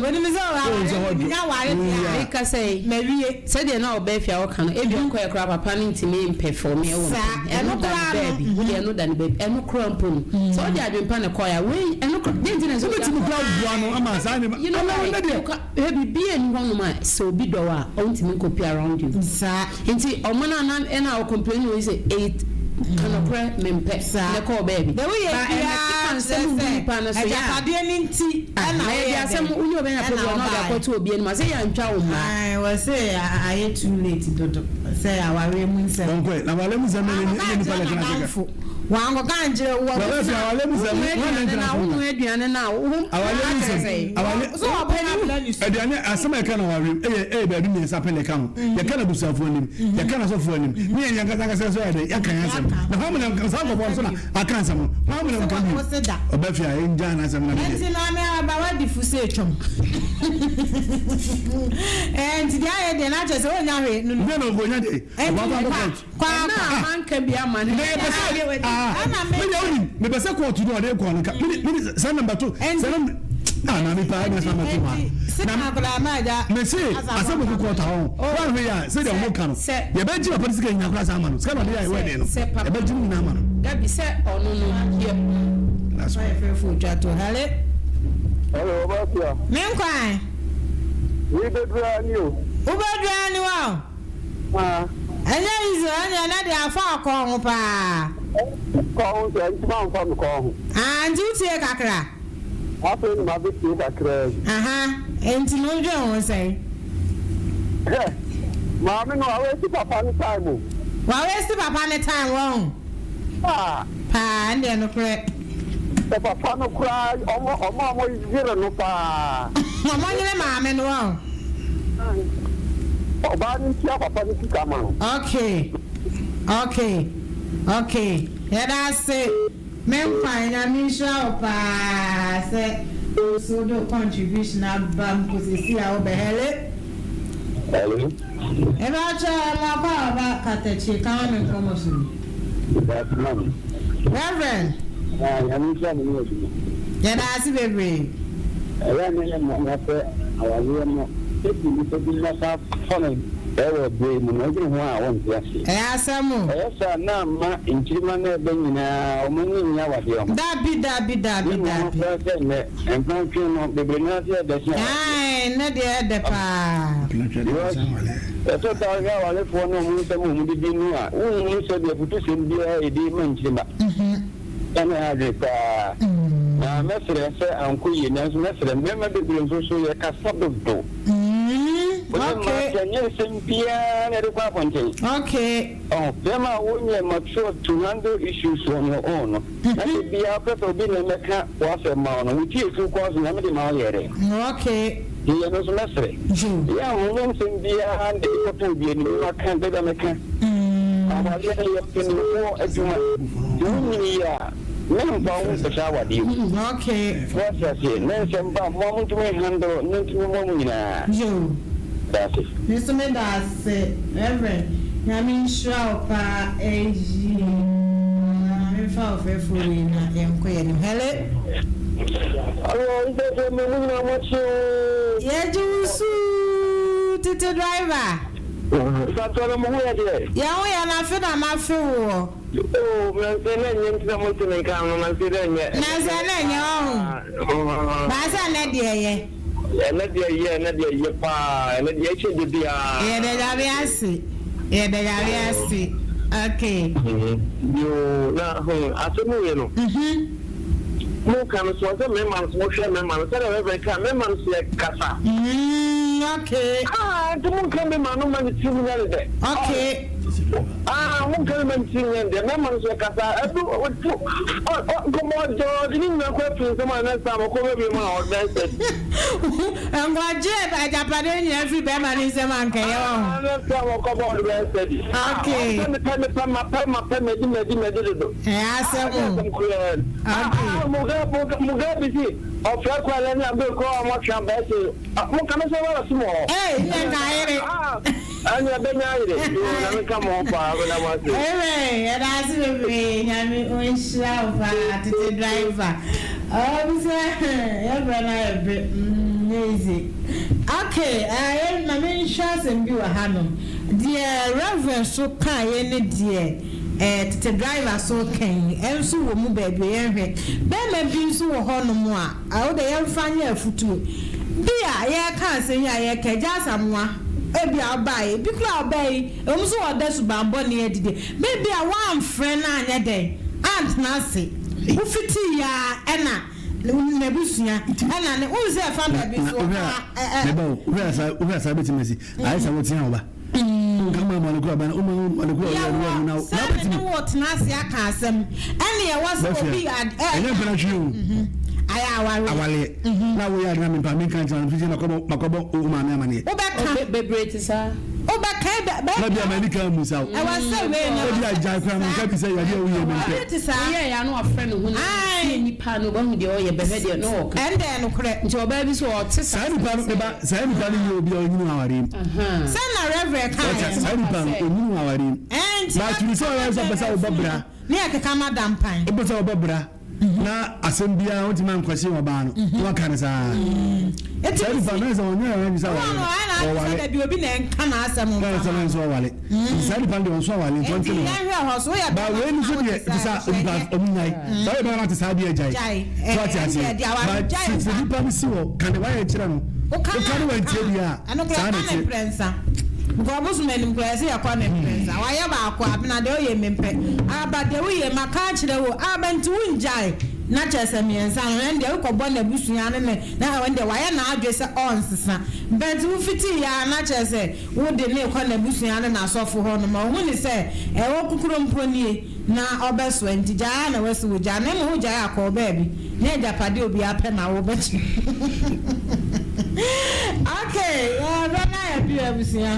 onim sɛ Oh, sɛ hɔ ɔware dwo. nya ware deɛ Meka sɛ mawie. Sɛdeɛ na ɔbɛɛ fia wɔka no, ebi ɔkɔɛ koraa papa no ntumi mpɛfɔmi ɛwɔ Saa, mpɛm. ɛno Ɛno da koraa ne no. baabi wode ɛno da ne baabi, ɛno koraa mpo no sɛ wode adwempa ne kɔɛ a wei ɛno koraa deɛ nti na sɛ Wobɛtumi kura boa no ama saa ne you know ama like wo ne deɛ. Hwɛ, biribi ani hɔnom a sɛ obi dɔ wo a ɔntumi nkɔpi around you. Nti ɔmo no ana ɛna ɔcomplain wɔ yi sɛ eight kanɔkorɛ mempɛ Saa. ne kɔɔ baabi. De woyɛ Ba biara ɛmɛkeka nsɛm kyerɛ gu sɛ nipa no so yɛ a agyapadeɛ no nti ah, ɛna na yɛde woyɛ asɛm dɛn wonye ɔbɛnya ɛna problem na ɔde wobaeɛ. akɔto obi anim a sɛ yɛantwa wo mmaa. Ae, wɔ sɛ ayɛ too late dodo sɛ awareɛ mu nsɛm. Ɔnkɔɛ na wale mu sɛ mɛ ne nipa lɛ tena ase ka. Wankɔka nkyerɛ wɔ. Bàbá fi awale mu sɛ wɔn na ntena na so wonu na. aduane no a wo Awale mu sɛ awale. So ɔbɔ abila ni so. Aduane asɛm a yɛka na awale ɛyɛ baabi mmiɛnsa pɛ na ɛka ho. Yɛka na abusuafoɔ anim, yɛka na asɔfoɔ anim ne yɛn yankasa nkasa nso yɛ dɛ yɛka yɛn asɛm na hɔn mu na saa nkɔfoɔ nso na aka asɛm no hɔn mu na nka bi. Wɔse da. Ɔbɛ fi a ɛngya n'asɛm na mi Nti deɛ. maame aba wadi fu sɛ etwam. Nti deɛ ayɛ deɛ n'akyɛ sɛ onya hwee no. Ndé na ogonya de ɔbɔ akɔ akɔ court. Ɛna amanka bi ama ne. Na yɛ pɛ sɛ aa Ɛna mi deɛ onim mi pɛ sɛ court no ɔde kɔ no ka mi mi sɛ number two sɛ number ah maame paa ɛna sɛ number two ma Sika na akwadaa maa gya. mɛ se asɛm kɔ court ahɔ wɔn ahwɛ yi a sɛ deɛ ɔmo ka no yɛbɛ gye papa ne sika nyina koraa sa ama no, sika na ɔde yɛ wedding no Sɛ papa- yɛbɛ gye ne nyinaa ama no. Dabi, sɛ ɔno no yɛ That's why. Ɔyɛ fɛfɛ otwa to hale. Hello, Ɔbɛfia. Me nkwan. Wi bɛdura ni o. Wobɛdua ni wa o. Ah. Ɛnyɛ easy, ɛnyɛ na de afa ɔkɔn ho paa. Kɔ ho sɛ ntoma nfa mi kɔ ho. Ah, nti wotie kakra. Afei ni ma bɛ tie kakra bi. Aha, nti no wodwen ho sɛn? Hɛ, maame no a wɔasi papa no time o. Wawasi papa ne time wɔn. Ah. Paa, ɛndeɛ nokorɛ. Sɛ papa no koraa ɔmo a ɔmo yere no paa. Ɔmo nyere maame no wɔn. Ɔbaa no ntua papa no sika ma no. Okay, yɛda ase, me nkwan, Nyame nhyira wo paa sɛ nso wode wo contribution aba mu kɔsisi a wobɛhɛle. Hello. Mepakyɛw ɛmo akɔ a ɔba katakyie ka ma me nkɔmɔ so bi. That's mom. Reverend. Ah, nyame nhyira mo ne adwuma. Yɛda ase bebree. Ɛyɛ a na ɛyɛ nwanwa sɛ awareɛ no ɛdi nnipa bi nna san fa no wɔ berɛ yi mu no, wodwene ho a wonte aseɛ. Ɛyɛ asɛm o. Ɛyɛ saa a na ama nkyirimma no a ɛba nyinaa wɔn ani nnye awadeɛ ho. Dabi dabi dabi Ne mmom dabi. koraa sɛ nnɛ mprantwe no bebree no ara sɛ ɛdɛ sen awadeɛ. Ae nnɛ deɛ ɛdɛ paa. Because ɛtɔ da wohwɛ awarefoɔ ne wɔn nsɛm a wɔn didi no a wonhunu sɛdeɛ afutusɛm biara a ɛdi ma nkyirimma. Ɛno ha adwene paa. Na mɛsrɛ sɛ ankɔ yie nanso mɛsrɛ mmarima bebree nso so yɛkasa dodo. Wo ne mmaa sɛ nyɛ nsɛm biara na yɛde kɔ abɔnten. Ɔho bɛrima a wonyɛ mature to handle issues on your own no na da biara wopɛ sɛ obi na ɛmɛka w'asɛm ma wo no wo ti efu kɔn so Nyame de ma wo yɛ dɛn? Nti ɛno nso mɛsrɛ yɛ a monyɛ nsɛm biara na yɛde kɔto obi anim na maka da bi a mɛka. Awadeɛ no yɛ mpanimfoɔ adwuma nti wo nyini yie a mɛmfa wo ho nkɔhyɛ awadeɛ mu. Woate aseɛ? Ne nsɛm ba a mo a montumi nhandle no ntumi mmoa mo nyinaa. Daase. Me nso me da ase Rev Nyame nhyira wo paa eyii ma me nfa ɔfrɛfoɔ wei na yɛnkɔ yɛn anim hello. Hello mpɛsɛ me mo nyinaa mo akye oo. Yɛgye wo suu tete driver. Mpatsɔ na mo ho yɛ deɛ. Yɛn ho yɛ na afe na mafe woɔ. Oh nansa na ɛnyɛ nti na mo nte me nka no nansa na ɛnyɛ. Nansa na ɛnyɛ ɔho. Baasa ɛnɛ deɛ ɛyɛ. Ɛnɛ deɛ ɛyɛ ɛnɛ deɛ ɛyɛ paa ɛnɛ deɛ ɛkyɛ de biara. Yɛda Nyame ase yɛda Nyame ase okay. Yoo na hmm asɛm wei no. Mo ka no so ɔsɛ mmarima no so mo hwɛ mmarima no sɛdeɛ Reverend ka mmarima no so yɛ kasa. Mm okay. Ah nti mo nka mmarima no ma ne tiri mu nya ne dɛ. Okay. Ah mo nka mmarima ne tiri mu nya ne dɛ mmarima no so yɛ kasa ɛdu otu ɔ ɔ nkɔmɔ ɔdɔ ɔde ne nyinaa kɔ afiri nsɛm a next time ɔkɔ bɛ bi mu a ɔbɛn sɛ. Nkɔgye agyapadeɛ nyinaa firi bɛrima ne nsam ankɛyɛ wɔ ho. Ah next time ɔkɔ bɛ ɔde bɛn sɛ bi. Okay. Ah ɔsɛ mepɛ mepɛ mapɛ mapɛ mɛdi mɛdi mɛdi dodo. Ɛyɛ asɛm o. Okay. Mugabe si ɔfrɛ kɔ ɛlɛ ní abẹ́ kọ́ ọmọ twɛ abẹ́ se mo kàmi sọ wọ́n sùn mọ́. Ee ní ẹ̀ka ayere. Ẹni ẹbẹ ní ayere yóò nyame ká mọ̀ paa abẹ́ náà wá sí. Amen yɛda ase bebree nyame ɔnhyira wo paa tete driver ɔbi sɛ yɛbrɛ no ayɛ be mm nyɛ easy okay ɛɛ ma menhwɛ asɛm bi wɔ hanom deɛ reverend so kaeɛ ne deɛ Eh tete driver so kɛn nso wɔ mu baabi o yɛnhwɛ bɛɛma bi nso wɔ hɔ nom a wo deɛ yɛnfa nyɛ afutuo bi a yɛreka asɛm yi a yɛreka Agya Asamoah ebi a ɔbaeɛ ebi koraa a ɔbaa yi ɛwɔ mu sɛ ɔda suban bɔne adi deɛ baabi a woamfrɛ no anyɛ dɛn antena ase wo fitii yɛ ara ɛna n'abusua ɛna ne wohu sɛ ɛfa baabi nso ɔka ɛ ɛ. Meba o wohwɛ a saa wohwɛ a saa bɛtumi asi ayɛ sɛ wotea wo ba. Yɛwɔ sɛ me ne wo tena ase aka asɛm ɛne ɛwɔ sɛ obi ɛnyɛ mpena twi o ayɛ awareɛ awareɛ na woyɛ ade na mempa menka nkyerɛ no firi sɛ makɔbɔ wo maame amaneɛ wobɛka bebree te saa wobɛka na bia m'ani ka mu sa wo ɛwɔ sɛ wei no ebi agyae koraa menka bi sɛ yadeɛ a woyɛ mempɛ te saa woyɛ ya no afrɛ ne ho na tie nipa no wahu deɛ ɔyɛ bɛhwɛ deɛ na ɔka ɛndɛ nokorɛ nti ɔbaa bi so ɔte saa nipa no meba saa nipa no nyɛ obi a ɔnyini wɔ awareɛ mu Sɛ na Reverend kaeɛ no. Saa nipa no, ɔnyini wɔ awareɛ mu. Ɛɛ nti But tumi sɛ ɔyɛ sɛ ɔpɛ sɛ ɔbɔ bra. Ne yɛ keka ma dampan. Wopɛ sɛ ɔbɔ bra na asɛm biara wontumi ankwasi ɔbaa no na waka no saa. Saa nipa no sɛ ɔnyɛ ɔyɛ sɛ ɔware. Ɔware. Dabi obi na ɛnka n'asɛm mfa. Na sɛ ɔyɛ sɛ ɔware. Nti saa nipa no deɛ ɔnso aware nti ɔntwe ne ho. Ba wei no so deɛ te sɛ nipa ɔmo nyae. Saa yɛ bɛrɛ na te saa deɛ gyae. So ate aseɛ. But sɛ nipa no si hɔ ka deɛ wayɛ kyerɛ no. Woka ne wantie deɛ a, saa na ɛteɛ. Mprɛnsa. Because ɔbosom anim koraa yɛsɛ yɛkɔ ne mprɛnsa. Wayɛ baako abena deɛ woyɛ mempɛ. Aba deɛ woyɛ maka akyerɛ wo. Aba nti wongyae. Na kyerɛ sɛ mmiɛnsa no ɛndeɛ wokɔbɔ n'abusua ne ne na ɛndeɛ wayɛ n'adwe sɛ ɔnsesa. But wofitii yɛ a na kyerɛ sɛ wode no rekɔ n'abusua ne n'asɔfo hɔ nom a ɔhu ne sɛ ɛwɔ kukuro mpo nie. Na ɔbɛsoɛ nti gyae ara na wasi wo gya na mmom wogyae a kɔɔ baabi na agyapadeɛ obiara pɛ na wobɛkyɛ ok yɛbɛ na yɛdu abusua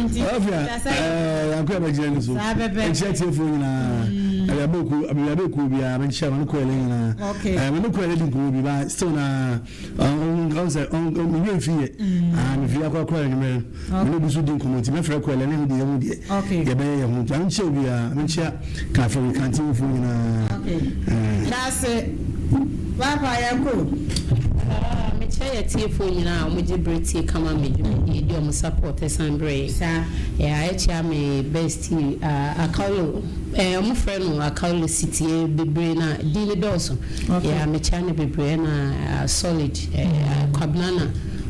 nti Afia kyɛ sɛ ɛɛ yanko yɛ bɛgyina ne so saa bɛbɛ nkyia tiefoɔ nyinaa ɛyɛ. abɛku abɛku biara menkyia ma ne kɔ ɛlɛ nyinaa. Okay. Me ne kɔ ɛlɛ di nkɔmmɔ bi ba still na ɔn sɛ ɔn mewie mfi yɛ. Ah, mefi akɔ akɔ anwummerɛ no. Me ne obi so di nkɔmmɔ nti mɛfrɛ kɔ ɛlɛ ne ho deɛ ho deɛ. Okay. Yɛbɛyɛ yɛ ho nti menkyia obiara, menkyia kafiri kantinfoɔ nyinaa. Okay. Daase. Papa yɛnkɔ. Ah, mekyɛ yɛ tiefoɔ nyinaa a wɔgye berɛ tie kama me dwumadie di ɔmo support ɛsan berɛ yɛ. Saa. Yeah, ɛkyia me bestie Akaulo, ɔmo frɛ no Akaulo City, bebree na din ne dɔɔso. Okay. Yeah, mekyia no bebree ɛna Solid, Kwabena na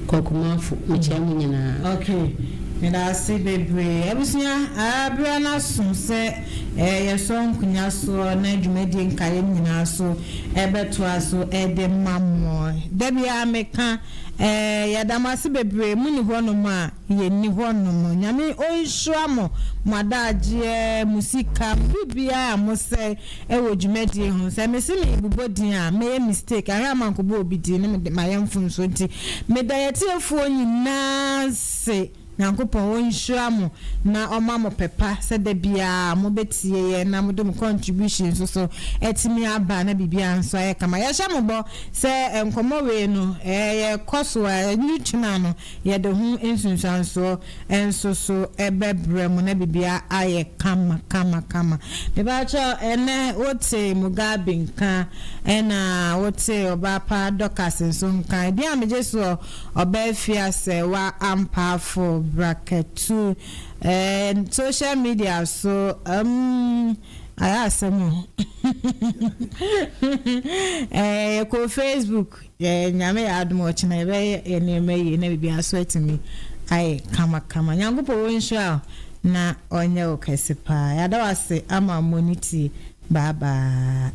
Kwakumafo, mekyia mu nyinaa. Okay. Meda ase bebree. Abusua, abere no aso sɛ yɛsɔ nkonya soɔ na dwumadie nkaeɛ no nyinaa so ɛbɛtoa so ɛde ma mo. Da biara meka, yɛda mo ase bebree. Mu ni hɔnom a yɛnni hɔnom. Nyame ɔnhyira mo, mo adagyeɛ, mo sika, biribiara a mo sɛ ɛwɔ dwumadie ho. Sɛ mese mebobɔ din a, mɛyɛ mistake. Ahwɛ ama nkɔbɔ obi din ne mede mayɛ mfomso nti meda yɛtiefoɔ nyinaa se Nyankopɔn ɔnhyira mo na ɔma mo pɛpa sɛ da biara mobɛtie yɛn na mode mo contribution nso so atumi aba na biribiara nso ayɛ kama. Yɛhyɛ mo bɔ sɛ nkɔmmɔ wei no yɛkɔ so a ɛnu kyena no yɛde ho nsunsuansoɔ nso so ɛbɛbrɛ mo na biribiara ayɛ kama kama kama. Mebakyɛ ɛnɛ wote Mugabe nka, ɛna wote ɔbaa Dorcas nso nka. Ebi a megye soɔ ɔbaa fie asɛ wa ampaafo braketu social media so ayɛ asɛm o. Yɛkɔ Facebook, Nyame yɛ adom ɔkyena yɛbɛyɛ yɛ nneɛma yie na biribiara so atumi ayɛ kamakama. Nyankopɔn wɔ nhyira wo na ɔnyɛ wo kɛse paa. Yɛada wo ase ama mmɔ ne tie. Bye bye.